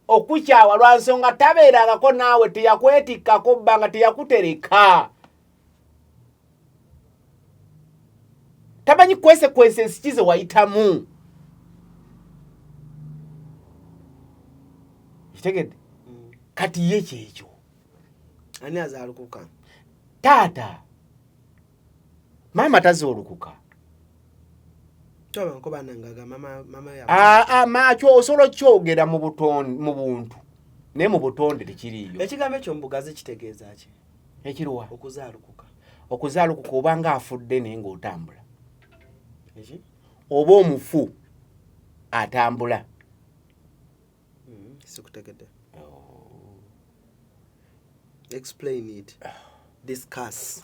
[SPEAKER 1] okukyawa, lwa nsonga tabeerangako naawe, teyakwetikkako bbanga, teyakutereka, tamanyi kwesekwese ensiki ze wayitamu. Kitegedde? Kati ye kyekyo.
[SPEAKER 2] Ani azaalukuka?
[SPEAKER 1] Taata. Maama tazoolukuka.
[SPEAKER 2] Toba nkobanangaga mama mama ya
[SPEAKER 1] Aa, makyo osobola okyogera mu buntu, naye mu butonde tekiriiyo.
[SPEAKER 2] Ekigambo ekyo mubugazi kitegeeza ki?
[SPEAKER 1] Ekiruwa?
[SPEAKER 2] Okuzaalukuka.
[SPEAKER 1] Okuzaalukuka obanga afudde naye ng'otambula, oba omufu atambula.
[SPEAKER 2] Sikutegedde. Explain it, discuss.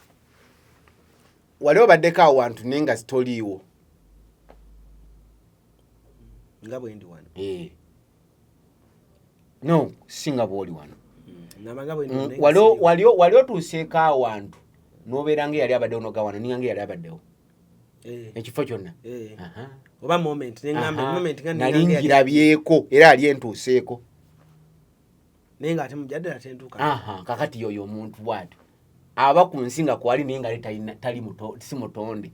[SPEAKER 1] Wali obaddeko awo wantu naye nga toliiwo?
[SPEAKER 2] Nga bwendi wano?
[SPEAKER 1] Eh. No, si nga bw'oli wano.
[SPEAKER 2] Ngamba nga bwendi wano, naye nga
[SPEAKER 1] Wali
[SPEAKER 2] siriiwo.
[SPEAKER 1] Wali otuuseeko awantu n'obeera nga eyali abaddewo, noga wano ninga nga eyali abaddewo ekifo kyonna?
[SPEAKER 2] Eh.
[SPEAKER 1] Aha.
[SPEAKER 2] Oba moment neŋŋamba moment nga
[SPEAKER 1] Nali
[SPEAKER 2] ninga nga
[SPEAKER 1] ngirabyeko era ali entuuseeko.
[SPEAKER 2] Naye nga ate mujaddala tentuuka.
[SPEAKER 1] Aha, kakati yoyo omuntu bwatyo aba ku nsi nga kwali naye nga ali tali si mutonde,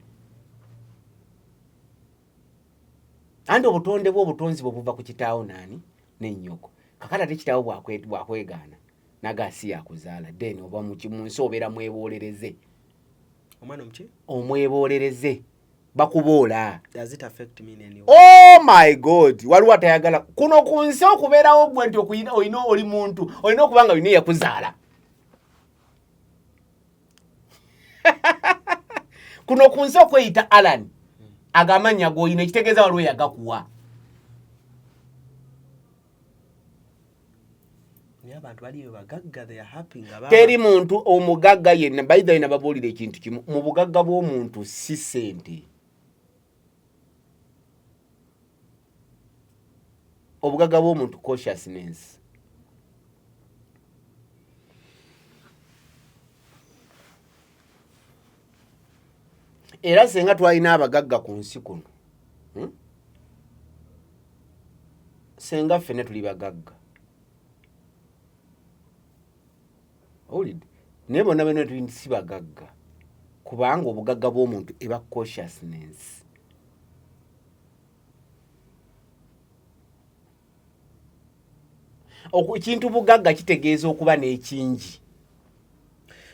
[SPEAKER 1] anti obutonde bwe, obutonzi bwe buva ku kitaawo naani nennyoko. Kakati ate kitaawo bwakwegaana naga si yakuzaala, then oba mu nsi obeera mweboolereze.
[SPEAKER 2] Omwana omuki?
[SPEAKER 1] Omweboolereze, bakuboola.
[SPEAKER 2] Does it affect me in any way?
[SPEAKER 1] Oh my God, waliwo atayagala kuno ku nsi okubeerawo gwe nti olina oli muntu olina okuba nga olina eyakuzaala. Kuno ku nsi okweyita Alan, ago amannya g'olina ekitegeeza waliwo eyagakuwa.
[SPEAKER 2] Naye abantu baliyo bagagga, they are happy nga
[SPEAKER 1] Teri muntu omugagga yenna. Baitha nababuulira ekintu kimu: mu bugagga bw'omuntu si ssente. Obugagga bw'omuntu consciousness. Era senga twalina abagagga ku nsi kuno, Senga ffenna tuli bagagga, owulidde? Naye bonna bonna tuli si bagagga, kubanga obugagga bw'omuntu eba consciousness. Ekintu bugagga kitegeeza okuba n'ekingi.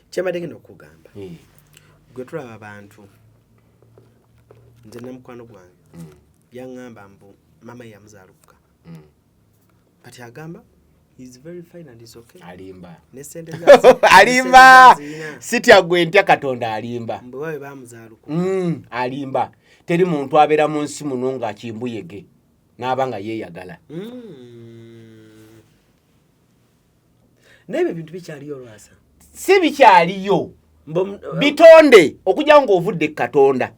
[SPEAKER 2] Kyembadde genda okugamba, gwe tulaba abantu, nze namukwano gwange yaŋŋamba mbu maama ye yamuzaalukuka, kati agamba is very fine and is okay.
[SPEAKER 1] Alimba.
[SPEAKER 2] Ne sente
[SPEAKER 1] Alimba. Sitya gwe, ntya Katonda. Alimba.
[SPEAKER 2] Mbu babe bamuzaalukuka.
[SPEAKER 1] Alimba. Teri muntu abeera mu nsi muno nga kimbuyege n'aba nga yeeyagala.
[SPEAKER 2] Naye ebyo ebintu bikyaliyo, Lwasa?
[SPEAKER 1] Si bikyaliyo.
[SPEAKER 2] Mbu
[SPEAKER 1] Bitonde okujjako ng'ovudde ku Katonda.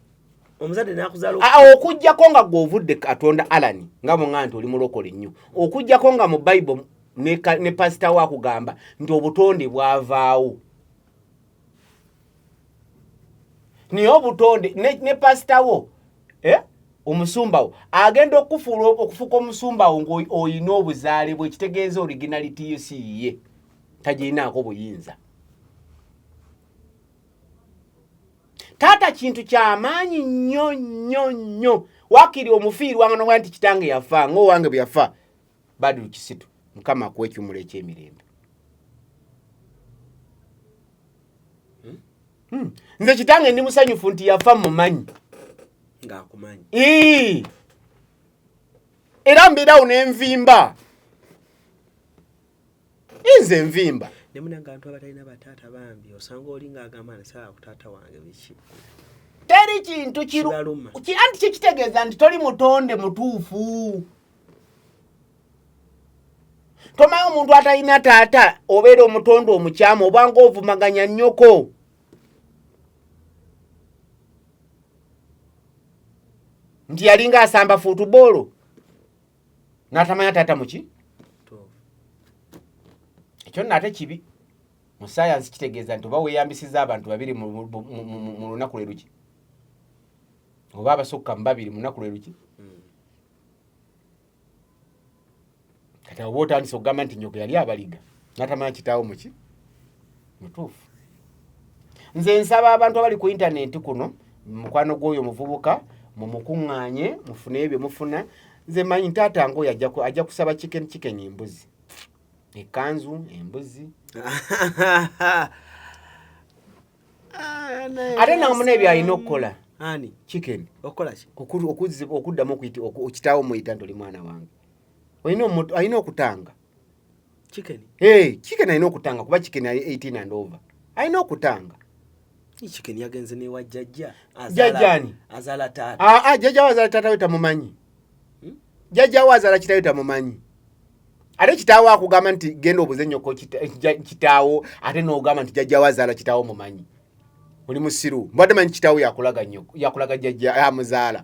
[SPEAKER 2] Omuzadde n'akuzaala.
[SPEAKER 1] Ah, okujjako nga gw'ovudde ku Katonda, Alani, nga bw'oŋŋamba nti oli mulokole nnyo, okujjako nga mu Bayibuli ne pasita we akugamba nti obutonde bwavaawo. Naye obutonde ne pasita wo, eh? Omusumba wo agenda okufuula okufuuka omusumba wo ng'olina obuzaale bwe, kitegeeza originality yo si yiye, tagirinaako buyinza. Taata kintu kyamaanyi nnyo nnyo nnyo. Wakiri omufiirwanga noga nti kitange yafa, ngaowange bwe yafa Badiru Kisitu, Mukama akuwa ekiwumulo eky'emirembe. Nze kitange ndi musanyufu nti yafa mumanyi.
[SPEAKER 2] Ng'akumanyi.
[SPEAKER 1] Ii. Era mbeerawo nenvimba, nze nvimba.
[SPEAKER 2] Ne munange abantu abatalina bataata bambi, osanga oli ng'agamba nti sala ku taata wange biki.
[SPEAKER 1] Teri kintu kiru
[SPEAKER 2] Kibaluma.
[SPEAKER 1] Anti kikitegeeza nti toli mutonde mutuufu. Tomanyi omuntu atalina taata obeera omutonde omukyamu, obanga ovumaganya nnyoko. Nti yalinga asamba futuboolo n'atamanya taata muki.
[SPEAKER 2] Tuufu.
[SPEAKER 1] Ekyo nno ate kibi mu sayansi, kitegeeza nti oba weeyambisiza abantu babiri mu lunaku lwe luki, oba abasukka mu babiri mu lunaku lwe luki. Kati awo oba otandise okugamba nti nyoko yali abaliga n'atamanya kitaawo muki mutuufu. Nze nsaba abantu abali ku intaneti kuno, mukwano gw'oyo omuvubuka mumukuŋŋaanye, mufune ebyo mufuna. Nze manyi ntaata ngaoyo ajja kusaba chicken, chicken, embuzi, ekkanzu, embuzi. Ate namuna ebyo alina okukola.
[SPEAKER 2] Ani?
[SPEAKER 1] Chicken.
[SPEAKER 2] Okukola ki?
[SPEAKER 1] Okuddamu okitaawo muyita nti oli mwana wange. Alina okutanga.
[SPEAKER 2] Chicken?
[SPEAKER 1] Hey, chicken alina okutanga, kuba chicken ali 18 and over, alina okutanga.
[SPEAKER 2] Chicken yagenze newa jjajja.
[SPEAKER 1] Jjajja ani?
[SPEAKER 2] Azaala taata.
[SPEAKER 1] Aa, jjajja we azaala taata we tamumanyi. Jjajja we azaala kitaawe tamumanyi. Ate kitaawo akugamba nti genda obuze nnyoko kitaawo, ate n'ogamba nti jjajja we azaala kitaawo mumanyi. Oli musiru. Mbadde manyi kitaawo yakulaga nnyoko, yakulaga jjajja amuzaala.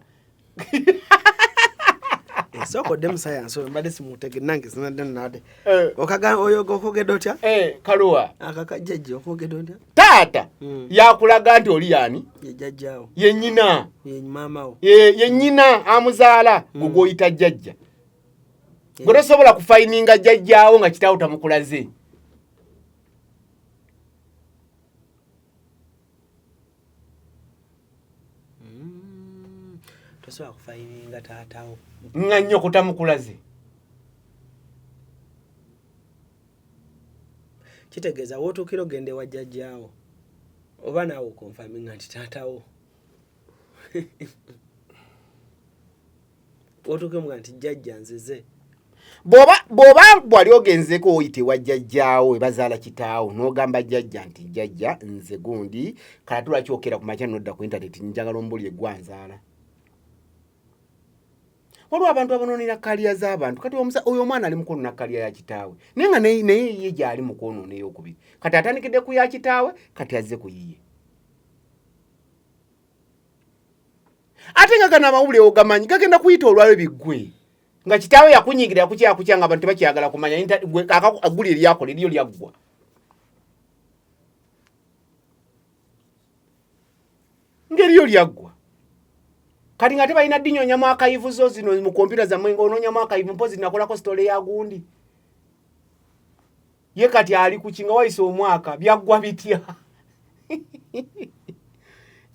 [SPEAKER 2] Esooka odde mu sayansi oyo, mbadde simutegedde nange, sinadde nade.
[SPEAKER 1] Eh.
[SPEAKER 2] Oyo okwogedde otya?
[SPEAKER 1] Eh, kaluwa.
[SPEAKER 2] Akaka jjajja okwogedde otya?
[SPEAKER 1] Taata yakulaga nti oli yani?
[SPEAKER 2] Ye jjajjaawo.
[SPEAKER 1] Ye nnyina.
[SPEAKER 2] Ye maamawo.
[SPEAKER 1] Ye nnyina amuzaala, gwe gw'oyita jjajja. Gwe tosobola kufayininga jjajjaawo nga kitaawo tamukulaze.
[SPEAKER 2] Tosobola kufayininga taatawo.
[SPEAKER 1] Nga nnyoko tamukulaze.
[SPEAKER 2] Kitegeeza wootuukira ogenda ewa jjajjaawo oba naawe okonfaminga nti taatawo, wootuukira omuga nti jjajja nzize.
[SPEAKER 1] Bw'oba bwali ogenzeeko oyita ewa jjajjaawo ebazaala kitaawo n'ogamba jjajja nti jjajja nze gundi kala, lwaki okera ku makya nodda ku intaneti, njagala ombulire gwanzaala. Waliwo abantu abonoonera career z'abantu. Kati oyo omwana ali mu kwonoona career ya kitaawe, naye nga naye ye gyali mu kwonoona eyokubiri. Kati atandikidde ku ya kitaawe, kati azze ku yiye. Ate nga gano amawulire ogamanyi gagenda kuyita olwalwo biggwe nga kitaawe yakunyigira, yakukyakukya nga abantu tebakyagala kumanya. Gwe agguli eryakola eryo lyaggwa. Ngeriyo lyaggwa. Kati nga tebalina dinyonyamu archive zo zino mu kompyuta zammwe, ng'onoonyamu archive, mpozi nakolako story ya gundi ye kati ali kuki nga wayise omwaka, byaggwa bitya?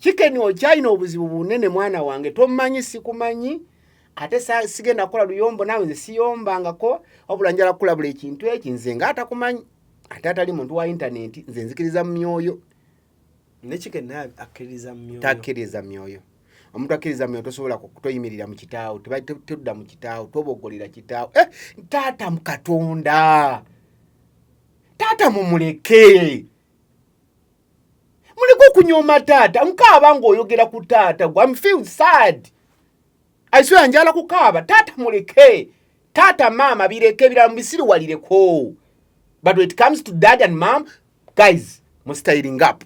[SPEAKER 1] Kikeni okyalina obuzibu bunene, mwana wange. Tomanyi, sikumanyi, ate sigenda kukola luyombo naawe, nze siyombangako, wabula njala kukulabula ekintu eki. Nze nga atakumanyi ate atali muntu wa intaneti, nze nzikiriza mu myoyo.
[SPEAKER 2] Ne Chicken naye akkiririza mu myoyo.
[SPEAKER 1] Takkiriza myoyo. Omuntu akkiriza myoyo tosobola toyimirira mu kitaawo, todda mu kitaawo, tobogolera kitaawo. Eh, taata mu Katonda, taata mumuleke, muleke okunyooma taata. Nkaaba ng'oyogera ku taata gwe. I'm feel sad, I swear, njala kukaaba. Taata muleke, taata maama bireke, ebirala mubisiriwalireko, but when it comes to dad and mom, guys, mustyling up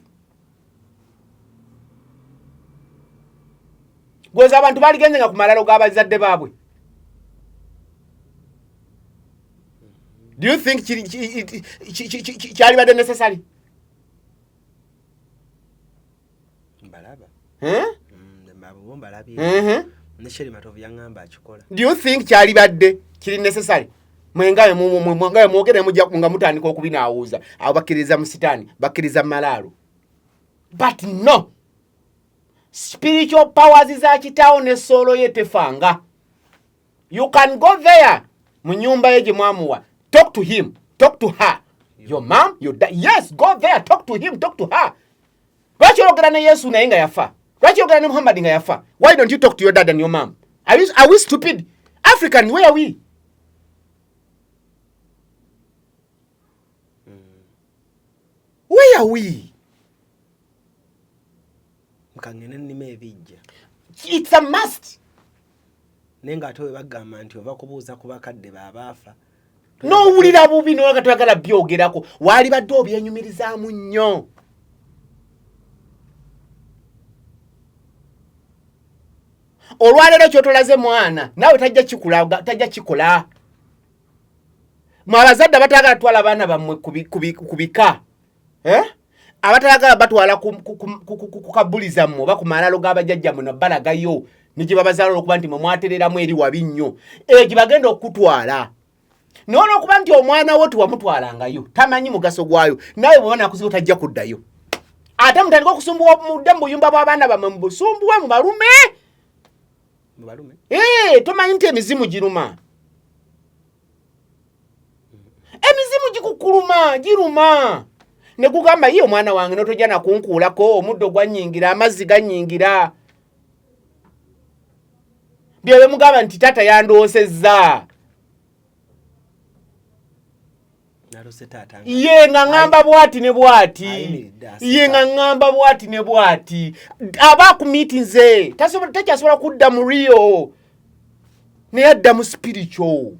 [SPEAKER 1] gweza abantu baligenze nga ku malalo g'abazadde baabwe. Do you think kyalibadde necessary?
[SPEAKER 2] Mbalaba.
[SPEAKER 1] Eh?
[SPEAKER 2] Abo bo mbalabye. Ne Sheri Matovu yaŋŋamba akikola.
[SPEAKER 1] Do you think kyalibadde kiri necessary? Mwengawe mwengawe mwogere mujja nga mutandika okubinaawuuza. Abo bakkiriza mu sitaani, bakkiriza mu malaalo, but no spiritual powers za kitaawo ne soul ye tefanga. You can go there mu nyumba ye gye mwamuwa, talk to him, talk to her, your mom, your dad. Yes, go there, talk to him, talk to her. Lwaki oyogera ne Yesu naye nga yafa? Lwaki oyogera ne Muhammad nga yafa? Why don't you talk to your dad and your mom? Are we stupid African? Where are we? Where are we?
[SPEAKER 2] Mukangene nnima ebijja.
[SPEAKER 1] It's a must.
[SPEAKER 2] Naye ng'ate we bagamba nti ova kubuuza ku bakadde baabaafa.
[SPEAKER 1] N'owulira bubi noga toyagala byogerako, waali badde obyenyumirizaamu nnyo. Olwaleero kyotolaze mwana naawe tajja kikulaga, tajja kikola. Mwe abazadde abatayagala tutwala abaana bammwe ku bika, eh? Abatayagala batwala ku kabuli zammwe oba ku malalo g'abajjajjammwe nabalagayo ne gye babazaala, olwokuba nti mwe mwatereramu eri wabi nnyo, eyo gye bagenda okukutwala. Naye olwokuba nti omwana wo tewamutwalangayo, tamanyi mugaso gwayo, naawe bw'oba nakuzibu tajja kuddayo. Ate mutandike okusumbuwa, mudde mu buyumba bw'abaana bammwe, mubusumbuwe, mubalume.
[SPEAKER 2] Mubalume.
[SPEAKER 1] Eh, tomanyi nti emizimu giruma? Emizimu gikukuluma, giruma ne gugamba, ye omwana wange notojja nakunkuulako, omuddo gwanyingira, amazzi ganyingira. Byebyo mugamba nti taata yandoosezza. Ye nga ŋŋamba bwati ne bwati, ye nga ŋŋamba bwati ne bwati, aba ku meetinze takyasobola kudda mu real, naye adda mu spiritual.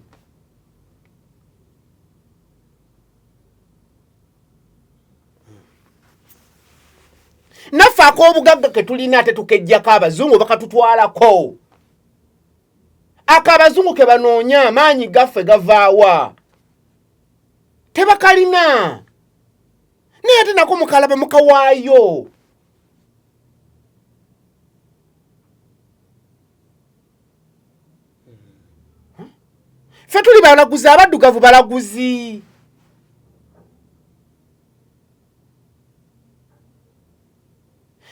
[SPEAKER 1] Naffe ak'obugagga ke tulina ate tukejjako abazungu bakatutwalako. Ako abazungu ke banoonya, amaanyi gaffe gavaawa? Tebakalina, naye ate nako mukalaba mukawaayo. Ffe tuli balaguzi, abaddugavu balaguzi.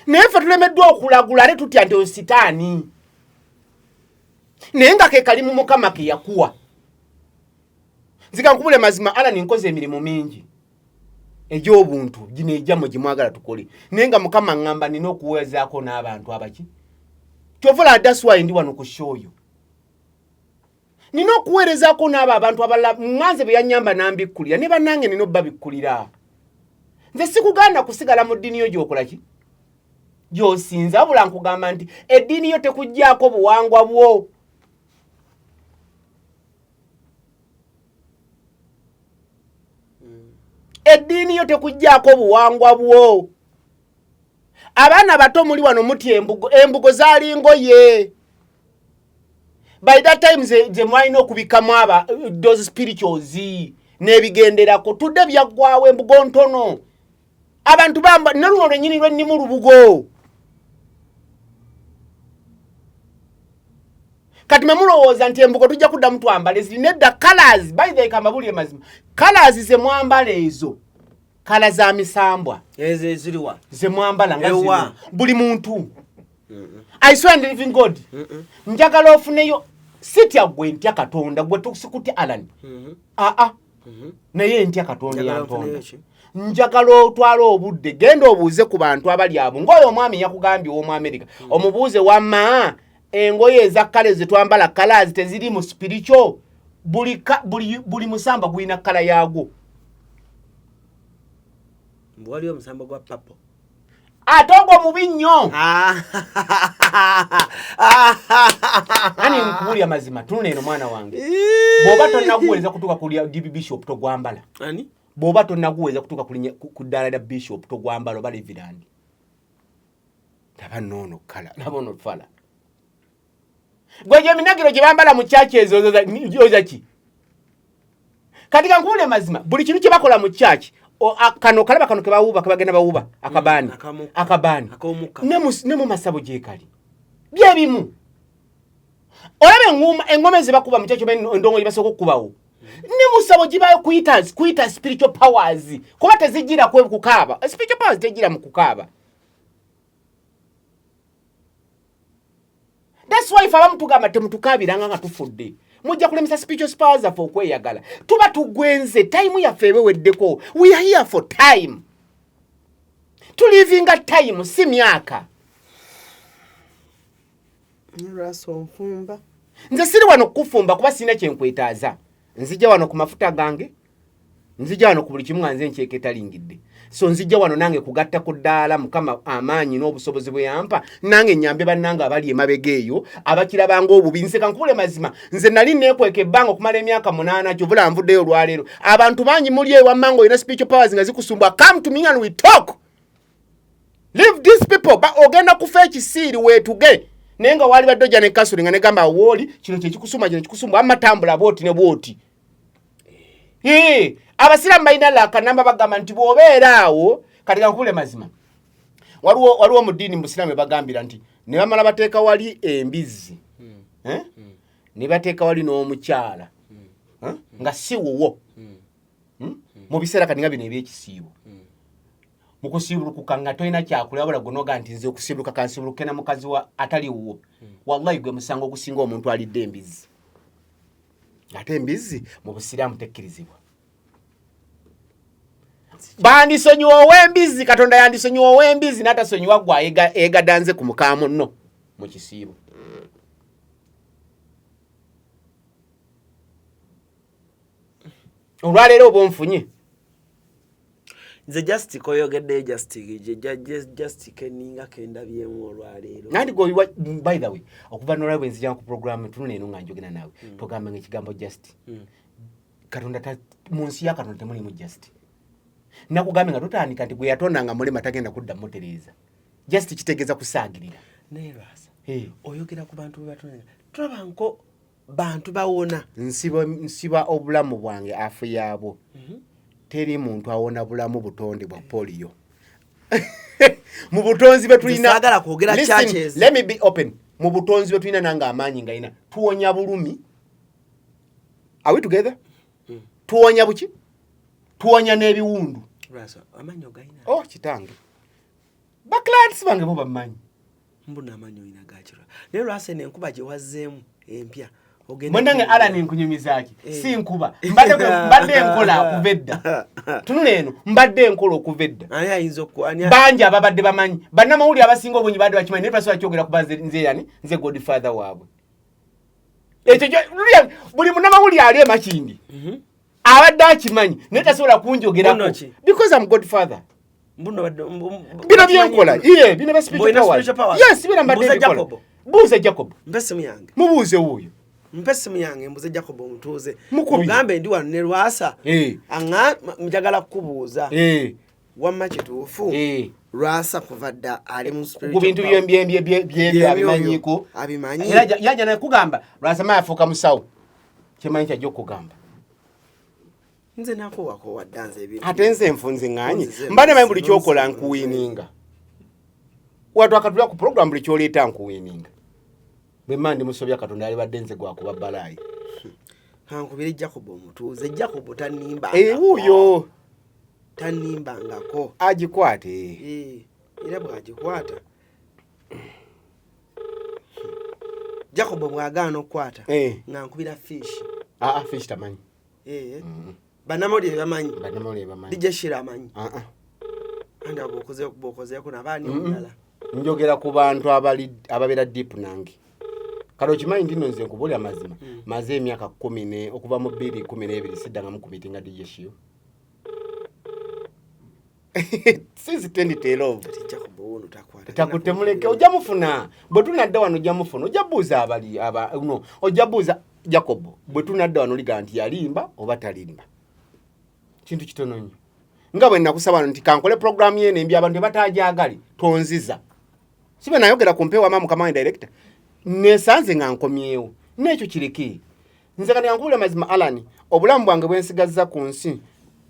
[SPEAKER 1] Naye ffe tulemeddwa okulagula, ate tutya nti oyo sitaani, naye nga ke kali mu Mukama ke yakuwa. Nzika nkubule mazima, ala ninkoze emirimu mingi egy'obuntu gino egyammwe gye mwagala tukole, naye nga Mukama ŋŋamba nina okuweezaako n'abantu abaki. Kyova that's why ndi wano ku show yo, nina okuweerezaako n'abo abantu abalala ŋŋanze bye yannyamba n'ambikkulira, ne bannange nina obbabikkulira. Nze sikugaana kusigala mu ddiini yo gy'okola ki gy'osinza, wabula nkugamba nti eddiini yo tekuggyako buwangwa bwo. Eddiini yo tekuggyako buwangwa bwo. Abaana bato muli wano mutya embugo, embugo zaali ngoye by that time ze mwalina okubikamu aba those spirituals n'ebigenderako. Tudde byaggwawo, embugo ntono, abantu bamba ne luno lwennyini lwennimu lubugo. Kati mwe mulowooza nti embugo tujja kuddamu twambale zirina edda colors. By the way, kambabuulire mazima, colors ze mwambala ezo color za misambwa.
[SPEAKER 2] Ezo eziriwa?
[SPEAKER 1] Ze mwambala nga
[SPEAKER 2] Ewa.
[SPEAKER 1] zino buli muntu. I swear and living God, njagala ofuneyo sitya gwe, ntya Katonda gwe tusikutya Alan, aa, naye ntya Katonda.
[SPEAKER 2] Njagala
[SPEAKER 1] Yantonda.
[SPEAKER 2] nfuneyo ki?
[SPEAKER 1] Njagala otwale obudde, genda obuuze ku bantu abali abo, ng'oyo omwami yakugambye ow'omu Amerika, omubuuze, wamma engoye eza color zetwambala colors teziri mu spiritual? Buli musamba gulina color yaagwo.
[SPEAKER 2] Mbu waliwo omusambo gwa purple.
[SPEAKER 1] Ate ogwo mubi nnyo. Ani nkubuulira mazima, tunula eno mwana wange, bw'oba tonnaguweereza kutuuka ku lya DB bishop, togwambala.
[SPEAKER 2] Ani?
[SPEAKER 1] Bw'oba tonnaguweereza kutuuka ku ddaala lya bishop, togwambala oba reverend. Laba noono kala, laba ono fala gwe gye eminagiro gye bambala mu church ezo oza ki? Kati kankubuulire mazima, buli kintu kye bakola mu church, kano kalaba kano kebawuba, kebagenda bawuba akabaani.
[SPEAKER 2] Akamu.
[SPEAKER 1] Akabaani.
[SPEAKER 2] Ak'omukka.
[SPEAKER 1] Ne mu masabo gyekali byebimu. Olaba eŋŋuma, eŋŋoma ezebakuba mu church oba endongo gye basooka okukubawo, ne musabo gibayo kuyita spiritual powers, kuba tezijjira kukaaba. Spiritual powers tejjira mu kukaaba. That's why ife abamu tugamba temutukaabiranga nga tufudde, mujja kulemesa spiritual powers zaffe okweyagala. Tuba tugwenze, time yaffe ebeweddeko. We are here for time, tulivinga time, si myaka.
[SPEAKER 2] Lwasa onfumba.
[SPEAKER 1] Nze siri wano kukufumba kuba sirina kyenkwetaaza. Nzija wano ku mafuta gange, nzija wano ku buli kimu nga nze nkyeketalingidde. So nzija wano nange kugatta ku ddaala Mukama amaanyi n'obusobozi bwe yampa, nange nyambe bannange abali emabega eyo abakirabanga obubi. Nze kankubule mazima, nze nali neekweka ebbanga okumala emyaka 8, kyovula nvuddeyo olwaleero. Abantu bangi muli ewamma nga olina spiritual powers nga zikusumbwa, come to me and we talk. Leave these people. Ba ogenda kufa ekisiiri weetuge, naye nga wali badde ojja ne kasuli nga negamba wooli kino kyekikusumba, kino kikusumba, amatambula bwoti ne bwoti. Abasiraamu balina lakanamba, bagamba nti bw'obeera awo. Kati kankubule mazima, waliwo mu ddiini mu busiraamu ebagambira nti ne bamala bateeka wali embizzi, eh? Ne bateeka wali n'omukyala, eh? Nga si wuwo. Mu biseera kati nga bino ebyekisiibo, mu kusiibulukuka nga tolina kyakulya, wabula gwe noga nti nze okusiibuluka kansiibuluke na mukazi wa atali wuwo, wallahi gwe musango ogusinga omuntu alidde embizzi. Ate embizzi mu busiraamu tekkirizibwa. Bandisonyiwa ow'embizzi, Katonda yandisonyiwa ow'embizzi n'atasonyiwa gwe egadanze ku muka munno mu kisiibo. Olwaleero oba onfunye.
[SPEAKER 2] Nze just koyogeddeyo, just keninga kendabyemu olwaleero.
[SPEAKER 1] Nandi gwe, by the way, okuva nolwa bwe nzija ku program tunula eno nga njogera naawe, togamba nga ekigambo just. Katonda mu nsi ya Katonda temulimu just. Nakugambye nga tutandika nti gwe yatonda nga mulema tagenda kudda mutereeza. Just kitegeeza kusaagirira.
[SPEAKER 2] Naye Lwasa,
[SPEAKER 1] Hey.
[SPEAKER 2] oyogera ku bantu bebatonda, tulaba nko bantu bawona.
[SPEAKER 1] Nsiba obulamu bwange afu yaabwo. Teri muntu awona bulamu butonde bwa polio mu butonzi bwe tulina.
[SPEAKER 2] Saagala kwogera
[SPEAKER 1] Listen,
[SPEAKER 2] churches.
[SPEAKER 1] let me be open. Mu butonzi bwe tulina nange amaanyi nga tuwonya bulumi. Are we together? Tuwonya buki? Tuwonya n'ebiwundu.
[SPEAKER 2] Lwasa, amaanyi ogayina?
[SPEAKER 1] Oh kitange, baclients bange bo bamanyi.
[SPEAKER 2] Mbuna amaanyi olina gakirwa, naye Lwasa, eno enkuba gye wazzeemu empya ogenda
[SPEAKER 1] Mwenange Alan, nkunyumizaki?
[SPEAKER 2] Eh.
[SPEAKER 1] Si nkuba, mbadde nkola okuva edda. Tunula eno, mbadde enkola okuva edda.
[SPEAKER 2] Ani ayinza oku ani
[SPEAKER 1] Bangi ababadde bamanyi, bannamawulire abasinga obungi badde bakimanyi, naye tasobola kyogera kuba nze yani nze godfather waabwe. Ekyo buli munnamawulire ali emakindi abadde akimanyi, naye tasobola kunjogerako.
[SPEAKER 2] Mbuno ki?
[SPEAKER 1] Because I'm godfather.
[SPEAKER 2] Mbuno
[SPEAKER 1] Bino byenkola iye bino ba spiritual
[SPEAKER 2] Mbulina
[SPEAKER 1] powers.
[SPEAKER 2] spiritual powers?
[SPEAKER 1] Yes, bino mbadde
[SPEAKER 2] Mbuuza
[SPEAKER 1] mbikola.
[SPEAKER 2] Jacob.
[SPEAKER 1] Buuza Jacob.
[SPEAKER 2] Mpe essimu yange.
[SPEAKER 1] Mubuuze wuuyo.
[SPEAKER 2] Mpe essimu yange mbuze Jacob omutuuze.
[SPEAKER 1] Mukubi.
[SPEAKER 2] Mugambe ndi wano ne Lwasa.
[SPEAKER 1] Eh.
[SPEAKER 2] Aŋa njagala kukubuuza.
[SPEAKER 1] Eh,
[SPEAKER 2] Wamma kituufu,
[SPEAKER 1] eh.
[SPEAKER 2] Lwasa kuva dda ali mu
[SPEAKER 1] Ku bintu byembyembyembyebyo abimanyiiko.
[SPEAKER 2] Abimanyi.
[SPEAKER 1] Era yajja nakugamba Lwasama yafuuka musawo, kyemanyi kyajja okugamba.
[SPEAKER 2] Nze nakuwakowa dda nze ebintu.
[SPEAKER 1] Ate nze nfunze ŋŋanye.
[SPEAKER 2] Nzize
[SPEAKER 1] Mbadde manyi buli kyokola
[SPEAKER 2] nzize.
[SPEAKER 1] Nkuwininga watwakatulya ku program, buli kyoleeta nkuwininga. Bwe mma ndi musobya, Katonda alibadde nze gwakuba balaayi.
[SPEAKER 2] Kankubire Jacob omutuuze. Jacob tanimbangako.
[SPEAKER 1] Ewuuyo.
[SPEAKER 2] Tanimbangako.
[SPEAKER 1] Agikwate.
[SPEAKER 2] Eh, era bw'agikwata Jacob bw'agaana okukwata,
[SPEAKER 1] Eh.
[SPEAKER 2] nga nkubira Fish.
[SPEAKER 1] Aa, Fish tamanyi.
[SPEAKER 2] Eh, bannamawulire bamanyi.
[SPEAKER 1] Bannamawulire bamanyi.
[SPEAKER 2] DJ Shira amanyi.
[SPEAKER 1] Ah, ah.
[SPEAKER 2] Andi abo bw'okozeeko nabaani omulala?
[SPEAKER 1] Njogera ku bantu abali ababeera deep nange. Kale okimanyi nti nno nze nkubuulira amazima, maze emyaka 10 ne okuva mu 2012 siddangamu ku meetinga DJ Shira since 2012.
[SPEAKER 2] Kati Jacob wuno takwata.
[SPEAKER 1] Takutte, muleke, ojja mufuna bwe tunadda wano. Ojja mufuna, ojja buuza abali aba no, ojja buuza Jacob bwe tunadda wano, liga nti yalimba oba talimba. Kintu kitono nnyo nga bwe nakusaba wano nti kankole programu yeno embi, abantu ebatajagali tonziza. Si bwe nayogera ku mpewo ama mukama wange director nesanze nga nkomyewo n'ekyo kireke. Nze kati nkubuulira mazima Alan, obulamu bwange bwe nsigazza ku nsi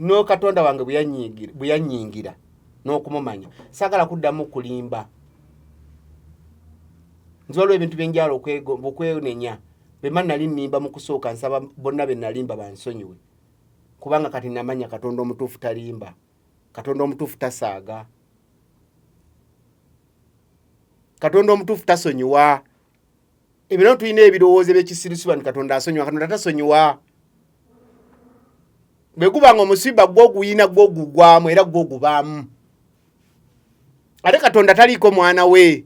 [SPEAKER 1] n'okatonda wange bwe yannyingira n'okumumanya, saagala kuddamu kulimba. Nze waliwo ebintu byenjala okwenenya bwe nali nnimba mu kusooka. Nsaba bonna be nalimba bansonyiwe, kubanga kati namanya Katonda omutuufu talimba, Katonda omutuufu tasaaga, Katonda omutuufu tasonyiwa. Ebino tulina ebirowoozo ebyekisirusiba nti Katonda asonyiwa. Katonda tasonyiwa. Bwe guba nga omusiba gwoguyina gwogugwamu era gwogubaamu, ate Katonda taliiko mwana we.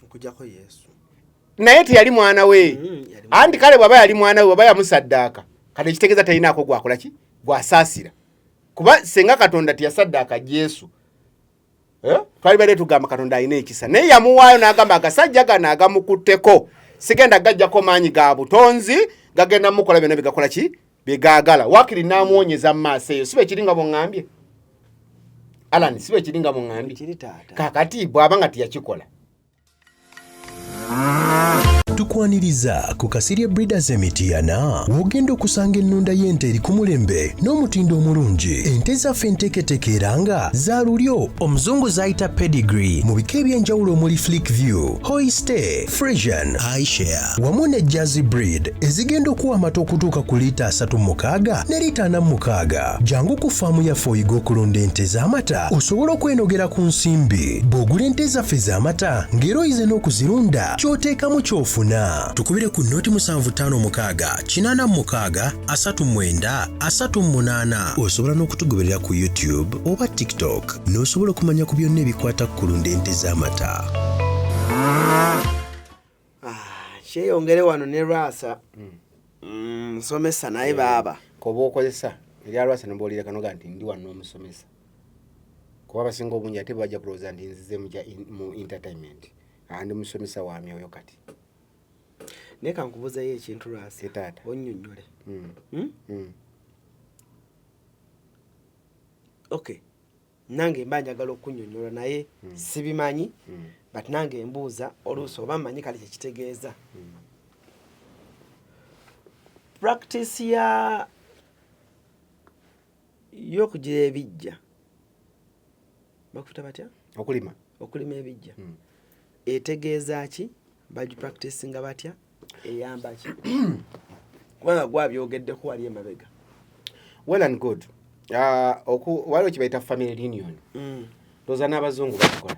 [SPEAKER 2] Okujjako Yesu.
[SPEAKER 1] Naye teyali mwana we.
[SPEAKER 2] Yali.
[SPEAKER 1] Anti kale bw'aba yali mwana we, bw'aba yamusaddaaka, kati ekitegeeza talinaako gwakola ki gwasaasira, kuba senga Katonda teyasaddaaka Yesu, eh? Twali badde tugamba Katonda alina ekisa, naye yamuwaayo n'agamba agasajja gano agamukutteko sigenda gajjako maanyi ga butonzi, gagenda mukola byonna byegakola ki byegaagala, wakiri n'amuwonyeza mu maaso eyo. Si bwe kiri nga bweŋŋambye, Alan? Si bwe kiri nga bweŋŋambye?
[SPEAKER 2] Kiri taata.
[SPEAKER 1] Kakati bw'aba nga teyakikola.
[SPEAKER 3] Tukwaniriza ku Kasirye Breeders Emitiyana, w'ogenda okusanga ennunda y'ente eri ku mulembe n'omutindo omulungi. Ente zaffe enteeketeeke era nga za lulyo omuzungu z'ayita pedigree, mu bika eby'enjawulo omuli Fleckvieh, Holstein Friesian, Ayrshire wamu ne Jersey breed, ezigenda okuwa amata okutuuka ku liita 36 ne liita 46. Jangu ku faamu yaffe oyiga okulunda ente z'amata, osobole okwenogera ku nsimbi. Bw'ogula ente zaffe ez'amata ng'era oyize n'okuzirunda, ky'oteekamu ky'ofuna. Tukubire ku 0756 86 39 38. Osobola n'okutugoberera ku YouTube oba TikTok n'osobola okumanya ku byonna ebikwata ku kulunda ente z'amata.
[SPEAKER 2] Ah, kyeyongere wano ne Lwasa. Nsomesa naye baaba.
[SPEAKER 1] Koba okozesa Erya Lwasa nombaolireka noga nti ndi wano omusomesa, kuba abasinga obungi ate bajja kulowooza nti nzize mu entertainment. Ah, ndi musomesa wa myoyo kati.
[SPEAKER 2] Naye kankubuuzeyo ekintu, Lwasa.
[SPEAKER 1] Eh, taata.
[SPEAKER 2] Onnyonnyole.
[SPEAKER 1] Mm.
[SPEAKER 2] Hmm? Okay, nange mba njagala okunnyonnyola naye sibimanyi, but nange mbuuza oluusi oba mmanyi kale kyekitegeeza. Practice ya y'okugira ebijja, bakuta batya?
[SPEAKER 1] Okulima.
[SPEAKER 2] Okulima ebijja etegeeza ki? Bagipracticinga batya? Eyamba ki? Kubanga gwabyogeddeko wali emabega.
[SPEAKER 1] Well and good. Waliwo kibayita family reunion. Ndowooza n'abazungu bakikola.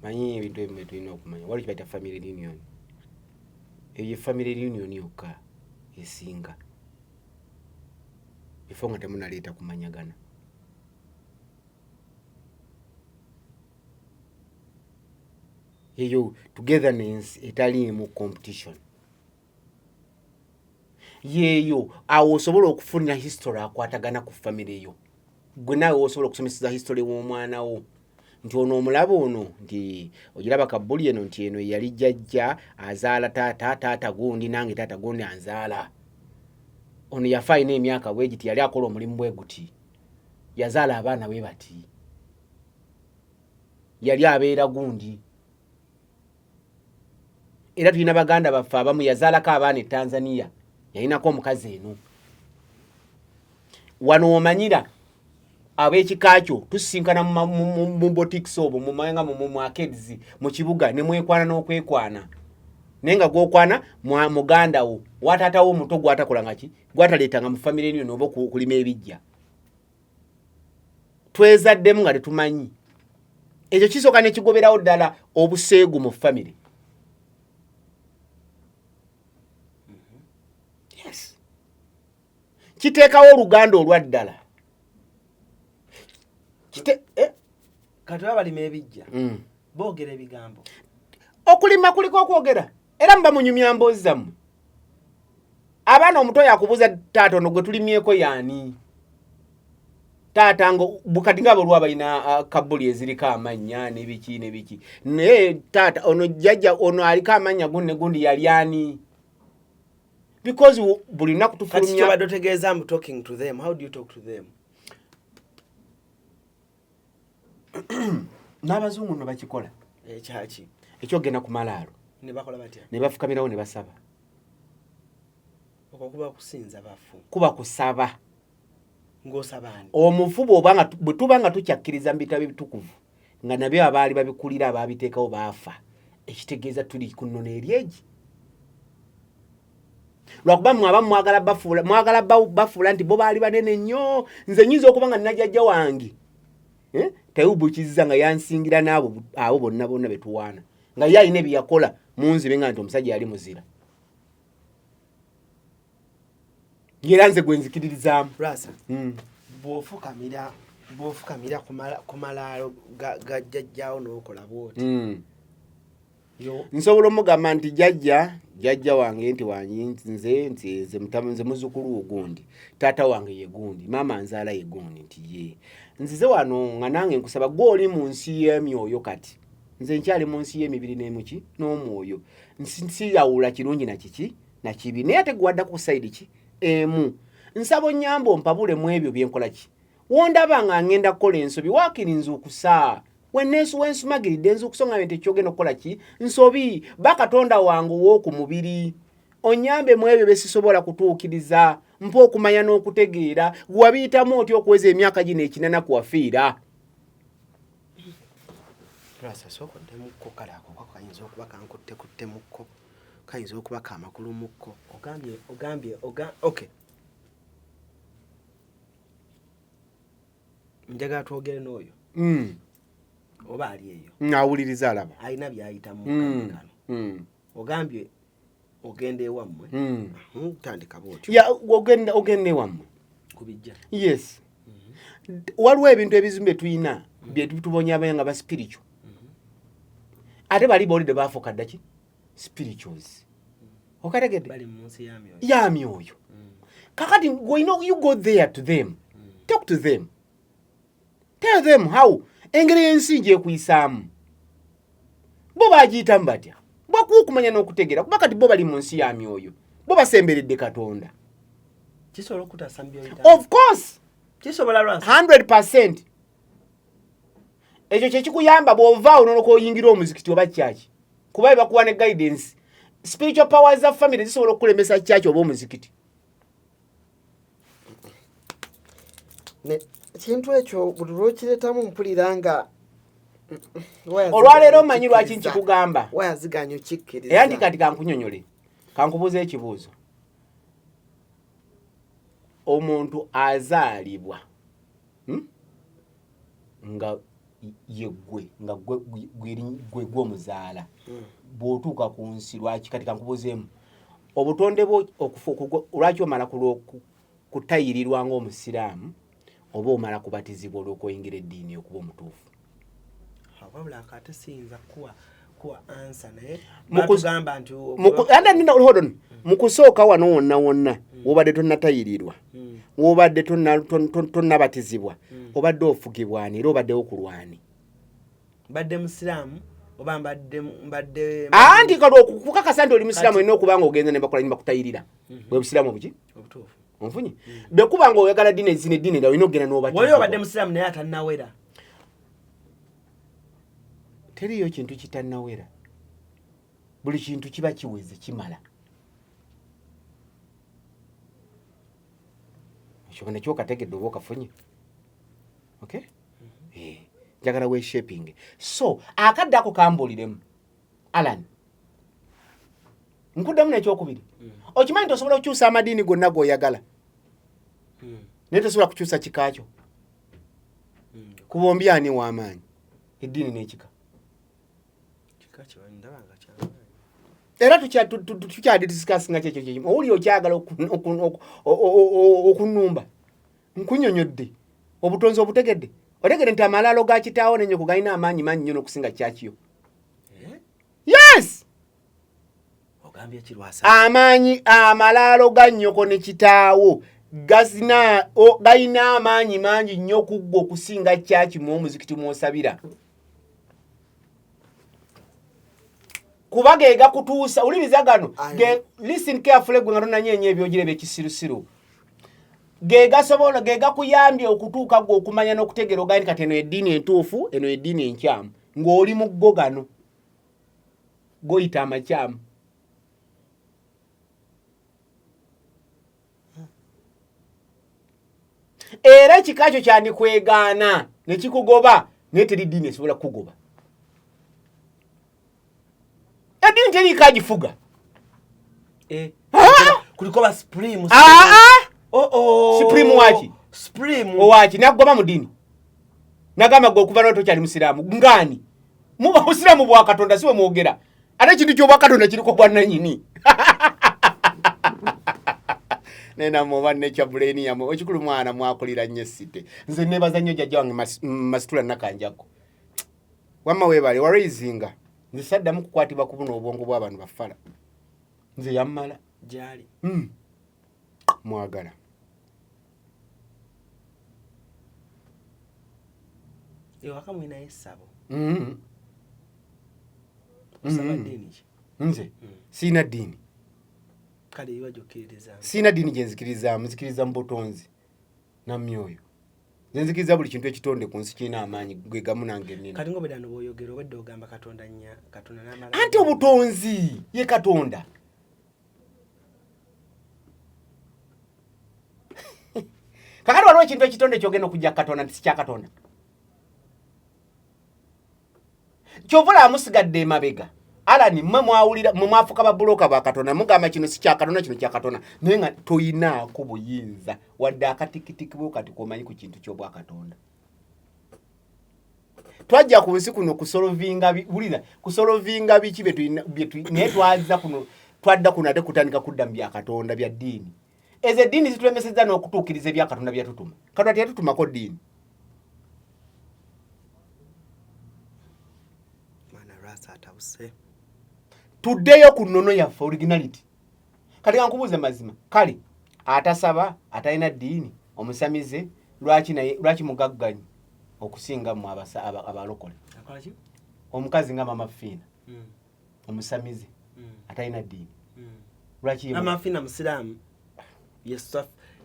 [SPEAKER 1] Manyi ebintu ebimu byetulina okumanya. Waliwo kibayita family reunion. Eyo ye family reunion yokka esinga bifo nga temunaleeta kumanyagana. Eyo togetherness etaliimu competition yeeyo. Awo osobola okufunira history akwatagana ku family yo. Gwe naawe osobola okusomeseza history w'omwana wo nti ono omulaba ono, nti ogiraba kabbuli eno, nti eno yali jjajja azaala taata, taata gundi, nange taata gundi anzaala. Ono yafa alina emyaka bwe giti, yali akola omulimu bwe guti, yazaala abaana bwe bati, yali abeera gundi. Era tulina baganda baffe abamu yazaalako abaana e Tanzania, yalinako omukazi eno. Wano omanyira ab'ekika kyo tusisinkana mu boutiques obwo, mumanga mu arcades mu kibuga, ne mwekwana n'okwekwana, naye nga gwokwana muganda wo wataatawo omuto gwatakolanga ki, gwataleetanga mu famire eno noba okulima ebijja. Twezaddemu nga tetumanyi. Ekyo kisooka nekigoberawo ddala obuseegu mu famire. Yes, kiteekawo oluganda olwa ddala. Eh?
[SPEAKER 2] Kati baba balima ebijja, boogera ebigambo?
[SPEAKER 1] Okulima kuliko okwogera, era muba munyumya mboozi zammwe. Abaana omuto yakubuuza, "Taata, ono gwe tulimyeko yaani?" Taata nga bukati nga bolwa balina kabuli eziriko amannya nebiki nebiki, naye taata ono, jjajja ono aliko amannya gundi ne gundi yali ani? Because buli lunaku
[SPEAKER 2] Kati
[SPEAKER 1] tufulumya.
[SPEAKER 2] Kyobadde otegeeza mbu talking to them, how do you talk to them?
[SPEAKER 1] N'abazungu nno bakikola.
[SPEAKER 2] Ekyaki?
[SPEAKER 1] Ekyogenda ku malaalo.
[SPEAKER 2] Ne bakola batya?
[SPEAKER 1] Ne bafukamirawo ne basaba.
[SPEAKER 2] Okwo kuba kusinza bafu?
[SPEAKER 1] Kuba kusaba.
[SPEAKER 2] Ng'osaba ani?
[SPEAKER 1] Omufu bw'oba nga bwe tuba nga tukyakkiriza mu bitabo ebitukuvu nga nabyo abaali babikulira abaabiteekawo baafa, ekitegeeza tuli ku nnono eri egi. Lwakuba mmwe abamu mwagala bafuula, mwagala bafuula nti bo baali banene nnyo. Nze nyinza okuba nga najjajja wange, eh, tewubukizza nga yansingira n'abo abo bonna bonna betuwaana, nga ye alina ebyeyakola munzibe nga nti omusajja yali muzira, ngera nze gwe nzikiririzaamu.
[SPEAKER 2] Lwasa, bw'ofukamira ku malaalo ga jjajjaawo n'okola bw'oti,
[SPEAKER 1] Nsobola omugamba nti jjajja, jjajja wange, nti wangi nze, nti nze nze muzukulu wo gundi, taata wange ye gundi, maama nzaala ye gundi, nti ye nzize wano nga nange nkusaba, gwe oli mu nsi y'emyoyo, kati nze nkyali mu nsi y'emibiri n'emuki n'omwoyo. Siyawula kirungi na kiki na kibi, naye ate gwe waddako ku side ki emu, nsaba onnyambe ompabule mu ebyo byenkola. Ki wondaba nga ngenda kukola ensobi, waakiri nzuukusa wensumagiridde, nzuukusa ongambe nti ekyogenda okukola ki nsobi. Bakatonda wange ow'oku mubiri, onyambe mu ebyo byesisobola kutuukiriza, mpa okumanya n'okutegeera. Gwe wabiyitamu otya okuweza emyaka gino 80 kuwafiira?
[SPEAKER 2] Lwasa, sooka oddemukko. Kale ako kako kayinza okuba kankuttekuttemukko, kayinza okuba kamakulumukko. Ogambye okay, njagala twogere n'oyo oba ali eyo.
[SPEAKER 1] Awuliriza, alaba.
[SPEAKER 2] Alina byayitamu kano. Ogambye ogenda ewammwe. Tandika bwotyo.
[SPEAKER 1] Ya, ogenda ewammwe.
[SPEAKER 2] Kubijja.
[SPEAKER 1] Yes, waliwo ebintu ebizibu bye tulina byetubonyabonya nga ba spiritual, ate bali boolidde bafuuka dda ki spirituals, okategedde?
[SPEAKER 2] Bali mu nsi ya myoyo.
[SPEAKER 1] Ya myoyo. Kakati olina, you go there to them, talk to them, tell them how engeri y'ensi gyekuyisaamu, bo bagiyitamu batya, bwakuwa okumanya n'okutegeera, kuba kati bo bali mu nsi ya myoyo, bo basemberedde Katonda.
[SPEAKER 2] Kisobola okutaasa mu byoyita?
[SPEAKER 1] Of course.
[SPEAKER 2] Kisobola, Lwasa?
[SPEAKER 1] 100%. Ekyo kyekikuyamba bw'ovaawo noloka oyingira omuzikiti oba kyaki, kuba bebakuwa ne guidance. Spiritual powers za family zisobola okukulemesa kyaki oba omuzikiti.
[SPEAKER 5] Ekintu ekyo buli lwokireetamu mpulira nga
[SPEAKER 1] Olwaleero omanyi lwaki nkikugamba?
[SPEAKER 5] Wayaziganya okikkiriza.
[SPEAKER 1] Era nti kati kankunyonyole, kankubuuza ekibuuzo. Omuntu azaalibwa, Nga yeggwe, nga gwe gwomuzaala, bw'otuuka ku nsi, lwaki, kati kankubuuzeemu, obutonde bwo okufa lwaki omala kutayirirwa ng'omusiraamu oba omala kubatizibwa olw'okweyingira eddiini okuba omutuufu?
[SPEAKER 2] Wabula ate siyinza kuwa answer, naye batugamba nti
[SPEAKER 1] Hold on. Mu kusooka wano wonna wonna wobadde tonnatayirirwa, wobadde tonnabatizibwa, obadde ofugibwa ani era obaddewo ku lwani?
[SPEAKER 2] Mbadde musiraamu oba mbadde
[SPEAKER 1] Anti kati okukakasa nti oli musiraamu, olina okuba nga ogenza ne bakola ne bakutayirira. Bwe busiraamu obuki?
[SPEAKER 2] Obutuufu.
[SPEAKER 1] Onfunye? Bwe kuba nga oyagala ddiini zino, eddiini endala, olina okugenda
[SPEAKER 2] wali obadde
[SPEAKER 1] n'obatizibwa.
[SPEAKER 2] Musiraamu naye atannawera.
[SPEAKER 1] Teriyo kintu kitannawera, buli kintu kiba kiweze, kimala. Ekyo nakyo okategedde oba okafunye? Okay. Njagala weshaping. So akadde ako kambuuliremu, Alan, nkuddamu nekyokubiri. Okimanyi nti osobola okukyusa amadiini gonna g'oyagala, naye tosobola kukyusa kika kyo? Ku bombi ani w'amaanyi, eddiini n'ekika?
[SPEAKER 2] Kika ndaba nga kyamaanyi.
[SPEAKER 1] Era tukyadiscussinga kyekyo kyekimu. Owuli okyagala okunumba, nkunyonyodde obutonzi, obutegedde, otegedde nti amalaalo ga kitaawo nenyoko galina amaanyi mangi nnyo n'okusinga kyakiyo.
[SPEAKER 2] Eh?
[SPEAKER 1] Yes.
[SPEAKER 2] Ogambye kirwasa?
[SPEAKER 1] Amaanyi, amalaalo ga nnyoko ne kitaawo galina amaanyi mangi nnyo ku ggwe okusinga kyaki mu omuzikiti mw'osabira, kuba ge gakutuusa. Wuliriza gano. Listen carefully, gwe nga tonanyeenya ebyogero ebyekisirusiru. Ge gasobola, ge gakuyambye okutuuka gwe okumanya n'okutegeera, ogaye nti kati eno eddiini entuufu, eno eddiini enkyamu, ng'oli mu ggo gano goyita amakyamu. Era ekika kyo kyandikwegaana ne kikugoba, naye teri ddiini esobola kukugoba. Eddiini teriiko agifuga.
[SPEAKER 2] Eh,
[SPEAKER 1] Ah!
[SPEAKER 2] kuliko ba supreme.
[SPEAKER 1] Ah, ah!
[SPEAKER 2] Oh, oh.
[SPEAKER 1] Supreme waki?
[SPEAKER 2] Supreme.
[SPEAKER 1] Owaki nakugoba mu ddiini nagamba gwe okuva lwa tokyali musiraamu? Ngaani muba busiraamu bwa Katonda, si bwe mwogera. Ate ekintu kyobwakatonda kiriko bwannanyini, naye namwe oba nekya buleni yamwe. Ekikulu mwana mwakulira nnyo esite. Nze nebaza nnyo jjajja wange Masitula Nakanjako. Wamma weebale waraisinga. Nze saddamu kukwatibwa ku buno obwongo bw'abantu bafala, nze yammala.
[SPEAKER 2] Gyali.
[SPEAKER 1] Mwagala.
[SPEAKER 2] Ewaka mwinayo essabo?
[SPEAKER 1] Mm.
[SPEAKER 2] Osaba ddiini ki?
[SPEAKER 1] Nze siina ddiini.
[SPEAKER 2] Kale iwa gyokkiririzaamu?
[SPEAKER 1] Siina ddiini gye nzikirizaamu. Nzikiriza mu butonzi namyoyo. Nze nzikiriza buli kintu ekitonde ku nsi kirina amaanyi ge gamu nange nina.
[SPEAKER 2] Kati ngaobedda nobwoyogera, obwedda ogamba Katonda nya Katonda namala.
[SPEAKER 1] Anti obutonzi ye Katonda. Kakati waliwo ekintu ekitonde kyogenda okujja Katonda nti si kya Katonda? Kyova olaba musigadde emabega, Alani. Mmwe mwawulira, mmwe mwafuka babuloka ba Katonda, mugamba kino si kya Katonda, kino kya Katonda, naye nga toyinaako buyinza wadde akatikitiki bwe kati komanyi ku kintu ky'obwakatonda. Twajja ku nsi kuno kusolvinga wulira, kusolvinga biki naye twazza kuno, twadda kuno ate kutandika kudda mu bya Katonda bya ddiini. Ezo eddiini zitulemesezza n'okutuukiriza ebya Katonda byatutuma. Katonda teyatutumako ddiini.
[SPEAKER 2] Mwana Lwasa atabuse.
[SPEAKER 1] Tuddeyo ku nnono yaffe, originality. Kati kankubuuze mazima, kale. Atasaba, atalina ddiini, omusamize, lwaki naye lwaki mugagganyi okusinga mmwe abalokole?
[SPEAKER 2] Akola ki?
[SPEAKER 1] Omukazi nga Mama Fiina, omusamize, atalina ddiini, lwaki ye
[SPEAKER 2] Mama Fiina musiraamu. Yes,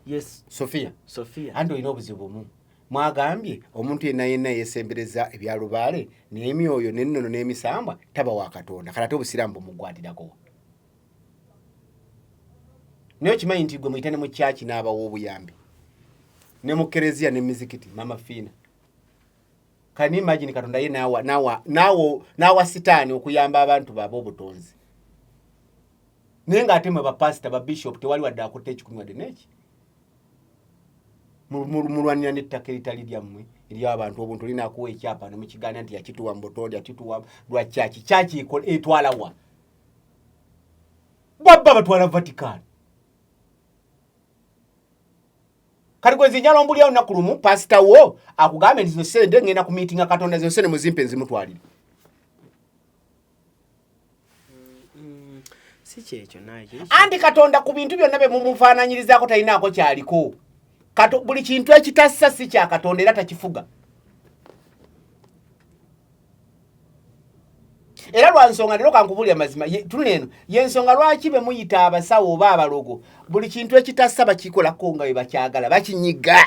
[SPEAKER 2] yes.
[SPEAKER 1] Sofia.
[SPEAKER 2] Sofia.
[SPEAKER 1] Anti olina obuzibu bumu. Mwagambye omuntu yenna yenna yesembereza ebyalubaale n'emyoyo n'ennono n'emisambwa taba wa Katonda. Kale ate obusiraamu bumugwatirako. Naye okimanyi nti gwe muyita ne mu kyaki n'abawa obuyambi ne mu kereziya ne mizikiti. Mama Fiina, can you imagine Katonda ye n'awa sitaani okuyamba abantu babe obutonzi, naye ng'ate mwe bapasita, babishop, tewali wadde akutte ekikumi wadde neki. Mulwanira n'ettaka eritali lyammwe ery'abantu. Obuntu olina akuwa ekyapa ne mukigaana nti yakituwa mu butonde, yakituwa lwa kyaki. Kyaki etwala wa? Babba batwala Vatican. Kati gwe nzinjala ombulya olunaku lumu pasita wo akugambe nti zino sente ngenda ku miitinga Katonda, zino sente muzimpe nzimutwalire.
[SPEAKER 2] Si kyekyo naye.
[SPEAKER 1] Anti Katonda ku bintu byonna bye mumufaananyirizaako talinaako kyaliko. Kato, buli kintu ekitassa si kya Katonda era takifuga. Era lwa nsonga leero kankubuulira mazima, tunula eno yensonga lwaki be muyita abasawo oba abalogo buli kintu ekitassa bakikolako nga bwe bakyagala, bakinyiga.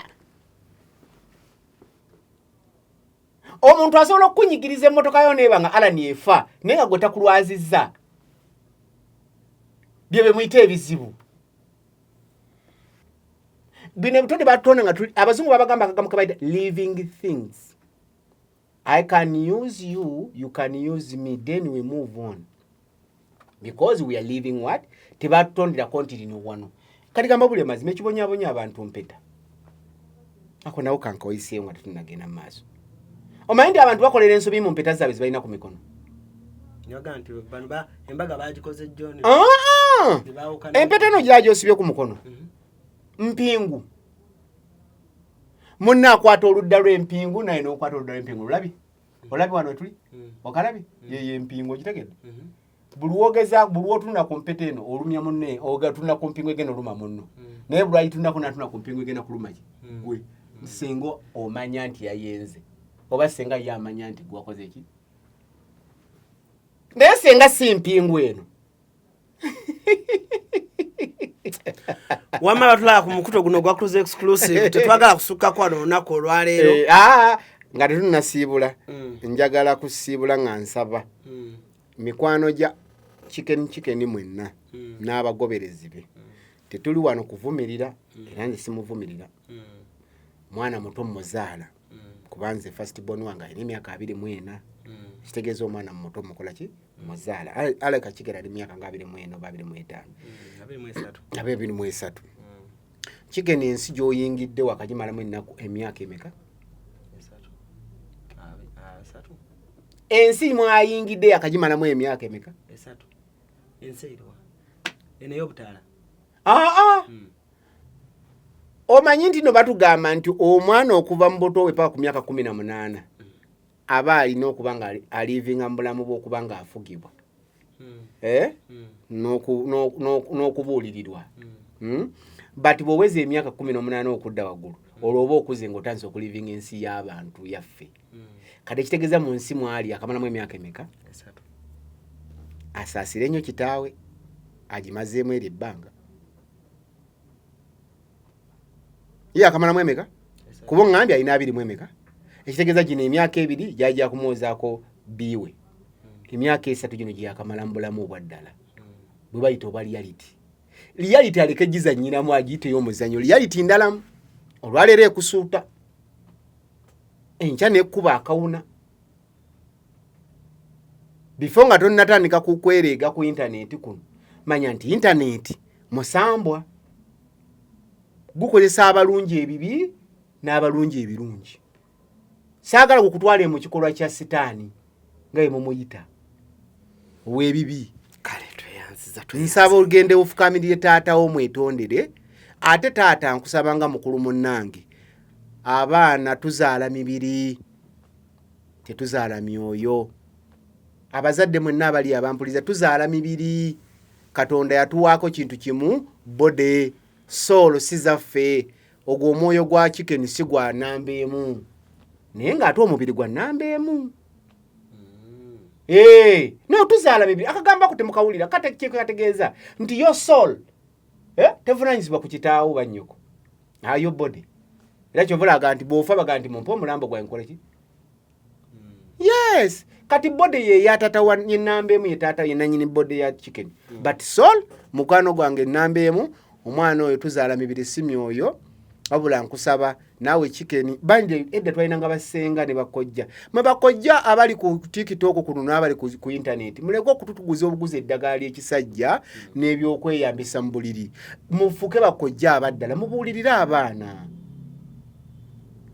[SPEAKER 1] Omuntu asobola okukunyigiriza emmotoka yo neeba nga Alani efa, naye nga gwe takulwazizza. Bye bye muyita ebizibu bino ebitonde batutonda nga tuli abazungu babagamba akagamu kebayita living things. I can use you, you can use me, then we move on because we are living. What tebatutonderako nti lino wano. Kati gamba buli amazima, ekibonyabonya abantu mpeta ako nawo kankaoyiseewo nga tetunagenda mu maaso. Omanyi nti abantu bakolera ensobi mu mpeta zaabwe zebalina ku mikono?
[SPEAKER 2] Nyaga nti bano embaga bagikoze John.
[SPEAKER 1] Ah, ah!
[SPEAKER 2] Ne baawukana.
[SPEAKER 1] Empeta eno gira gyosibye ku mukono mpingu. Munna akwata oludda lw'empingu, naye n'okwata oludda lw'empingu. Olabye, olabye wano wetuli? Okalabye? Yeyo empingu, okitegedde? Buli wogeza, buli wotunula ku mpeta eno olumya munne, ogatunula ku mpingu egenda oluma munno, naye buli agitunulako natuna ku mpingu egenda kuluma ki? Gwe. Singa omanya nti yayenze, oba singa ye amanya nti gwakoze ki, naye singa si mpingu eno.
[SPEAKER 2] Wamma batulaba ku mukuto guno ogwa Cruise Exclusive, tetwagala kusukkako wano olunaku olwaleero.
[SPEAKER 1] Nga tetunnasiibula, njagala kusiibula nga nsaba mikwano gya Chicken Chicken mwenna n'abagoberezi be. Tetuli wano kuvumirira, era nze simuvumirira. Mwana muto muzaala, kuba nze first born wange alina emyaka 24. Kitegeeza omwana muto mukola ki? Muzaala. Aleka kigera ali myaka nga 24 oba 25.
[SPEAKER 2] 23.
[SPEAKER 1] Aba 23. Chicken, ensi gy'oyingidde wakagimalamu ennaku emyaka emeka?
[SPEAKER 2] Esatu. Asatu.
[SPEAKER 1] Ensi mwayingidde yakagimalamu emyaka emeka?
[SPEAKER 2] Esatu. Ensi eriwa? Eno ey'obutaala.
[SPEAKER 1] Aa, omanyi nti no batugamba nti omwana okuva mu buto bwe paka ku myaka 18 aba alina okuba nga alivinga mu bulamu bw'okuba nga afugibwa, eh? N'okubuulirirwa. But bw'oweza emyaka 18 okudda waggulu, olwo oba okuze ng'otandise okulivinga ensi y'abantu yaffe. Kati ekitegeeza mu nsi mwali akamalamu emyaka emeka?
[SPEAKER 2] Esatu.
[SPEAKER 1] Asaasire nnyo kitaawe agimazeemu eri ebbanga ye akamalamu emeka? Kuba oŋŋambye alina 21. Ekitegeeza gino emyaka 2 gyajja kumwozaako biiwe, emyaka 3 gino gye yakamala mu bulamu obwa ddala bwe bayita obwa reality. Reality aleke gizannyiramu, agiyiteyo omuzannyo. Reality ndalamu, olwaleero ekusuuta, enkya nekkuba akawuna. Before nga tonnatandika kukwereega ku intaneti kuno, manya nti intaneti musambwa gukozesa abalungi ebibi n'abalungi ebirungi. Saagala kukutwala mu kikolwa kya sitaani nga bwe mumuyita ow'ebibi.
[SPEAKER 2] Kale tweyanziza.
[SPEAKER 1] Nsaba ogende ofukamirire taata wo mwetondere. Ate taata, nkusaba nga mukulu munnange, abaana tuzaala mibiri, tetuzaala myoyo. Abazadde mwenna abali abampuliza, tuzaala mibiri. Katonda yatuwaako kintu kimu, body. Soul si zaffe. Ogwo omwoyo gwa chicken si gwa namba emu, naye ng'ate omubiri gwa namba emu. Eh, no tuzaala mibiri. Akagambako temukawulira kate kategeeza nti yo soul tevunanyizibwa ku kitaawo bannyoko, ayo body. Era kyovulaga nti bw'ofa baga nti mumpe omulambo gwange nkole ki? Yes, kati body ye ya tata wa enamba emu, ye taata ye nanyini body ya chicken, but soul mukwano gwange enamba emu. Omwana oyo tuzaala mibiri si myoyo. Wabula nkusaba naawe chicken banje, edda twalinanga basenga ne bakojja. Mwe bakojja abali ku TikTok kuno n'abali ku internet, muleke okututuguza obuguzi eddagala ly'ekisajja n'ebyokweyambisa mu buliri. Mufuke bakojja abaddala, mubuulirire abaana.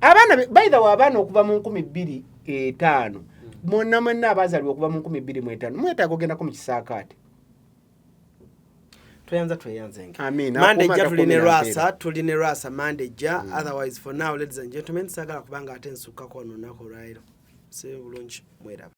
[SPEAKER 1] Abaana by the way, abaana okuva mu 2005, mwonna mwenna abazaalibwa okuva mu 2005, mwetaaga ogendako mu kisaakaate.
[SPEAKER 2] Tweyanza, tweyanzenge.
[SPEAKER 1] Amiina.
[SPEAKER 2] Mande
[SPEAKER 1] Akuuma
[SPEAKER 2] ejja tuli ne
[SPEAKER 1] takuumira
[SPEAKER 2] Rasa,
[SPEAKER 1] mpeera.
[SPEAKER 2] tuli ne Rasa mande ejja. Otherwise, for now, ladies and gentlemen, saagala kubanga ate nsukkako wano olunaku olwaleero. Si bulungi, mweraba.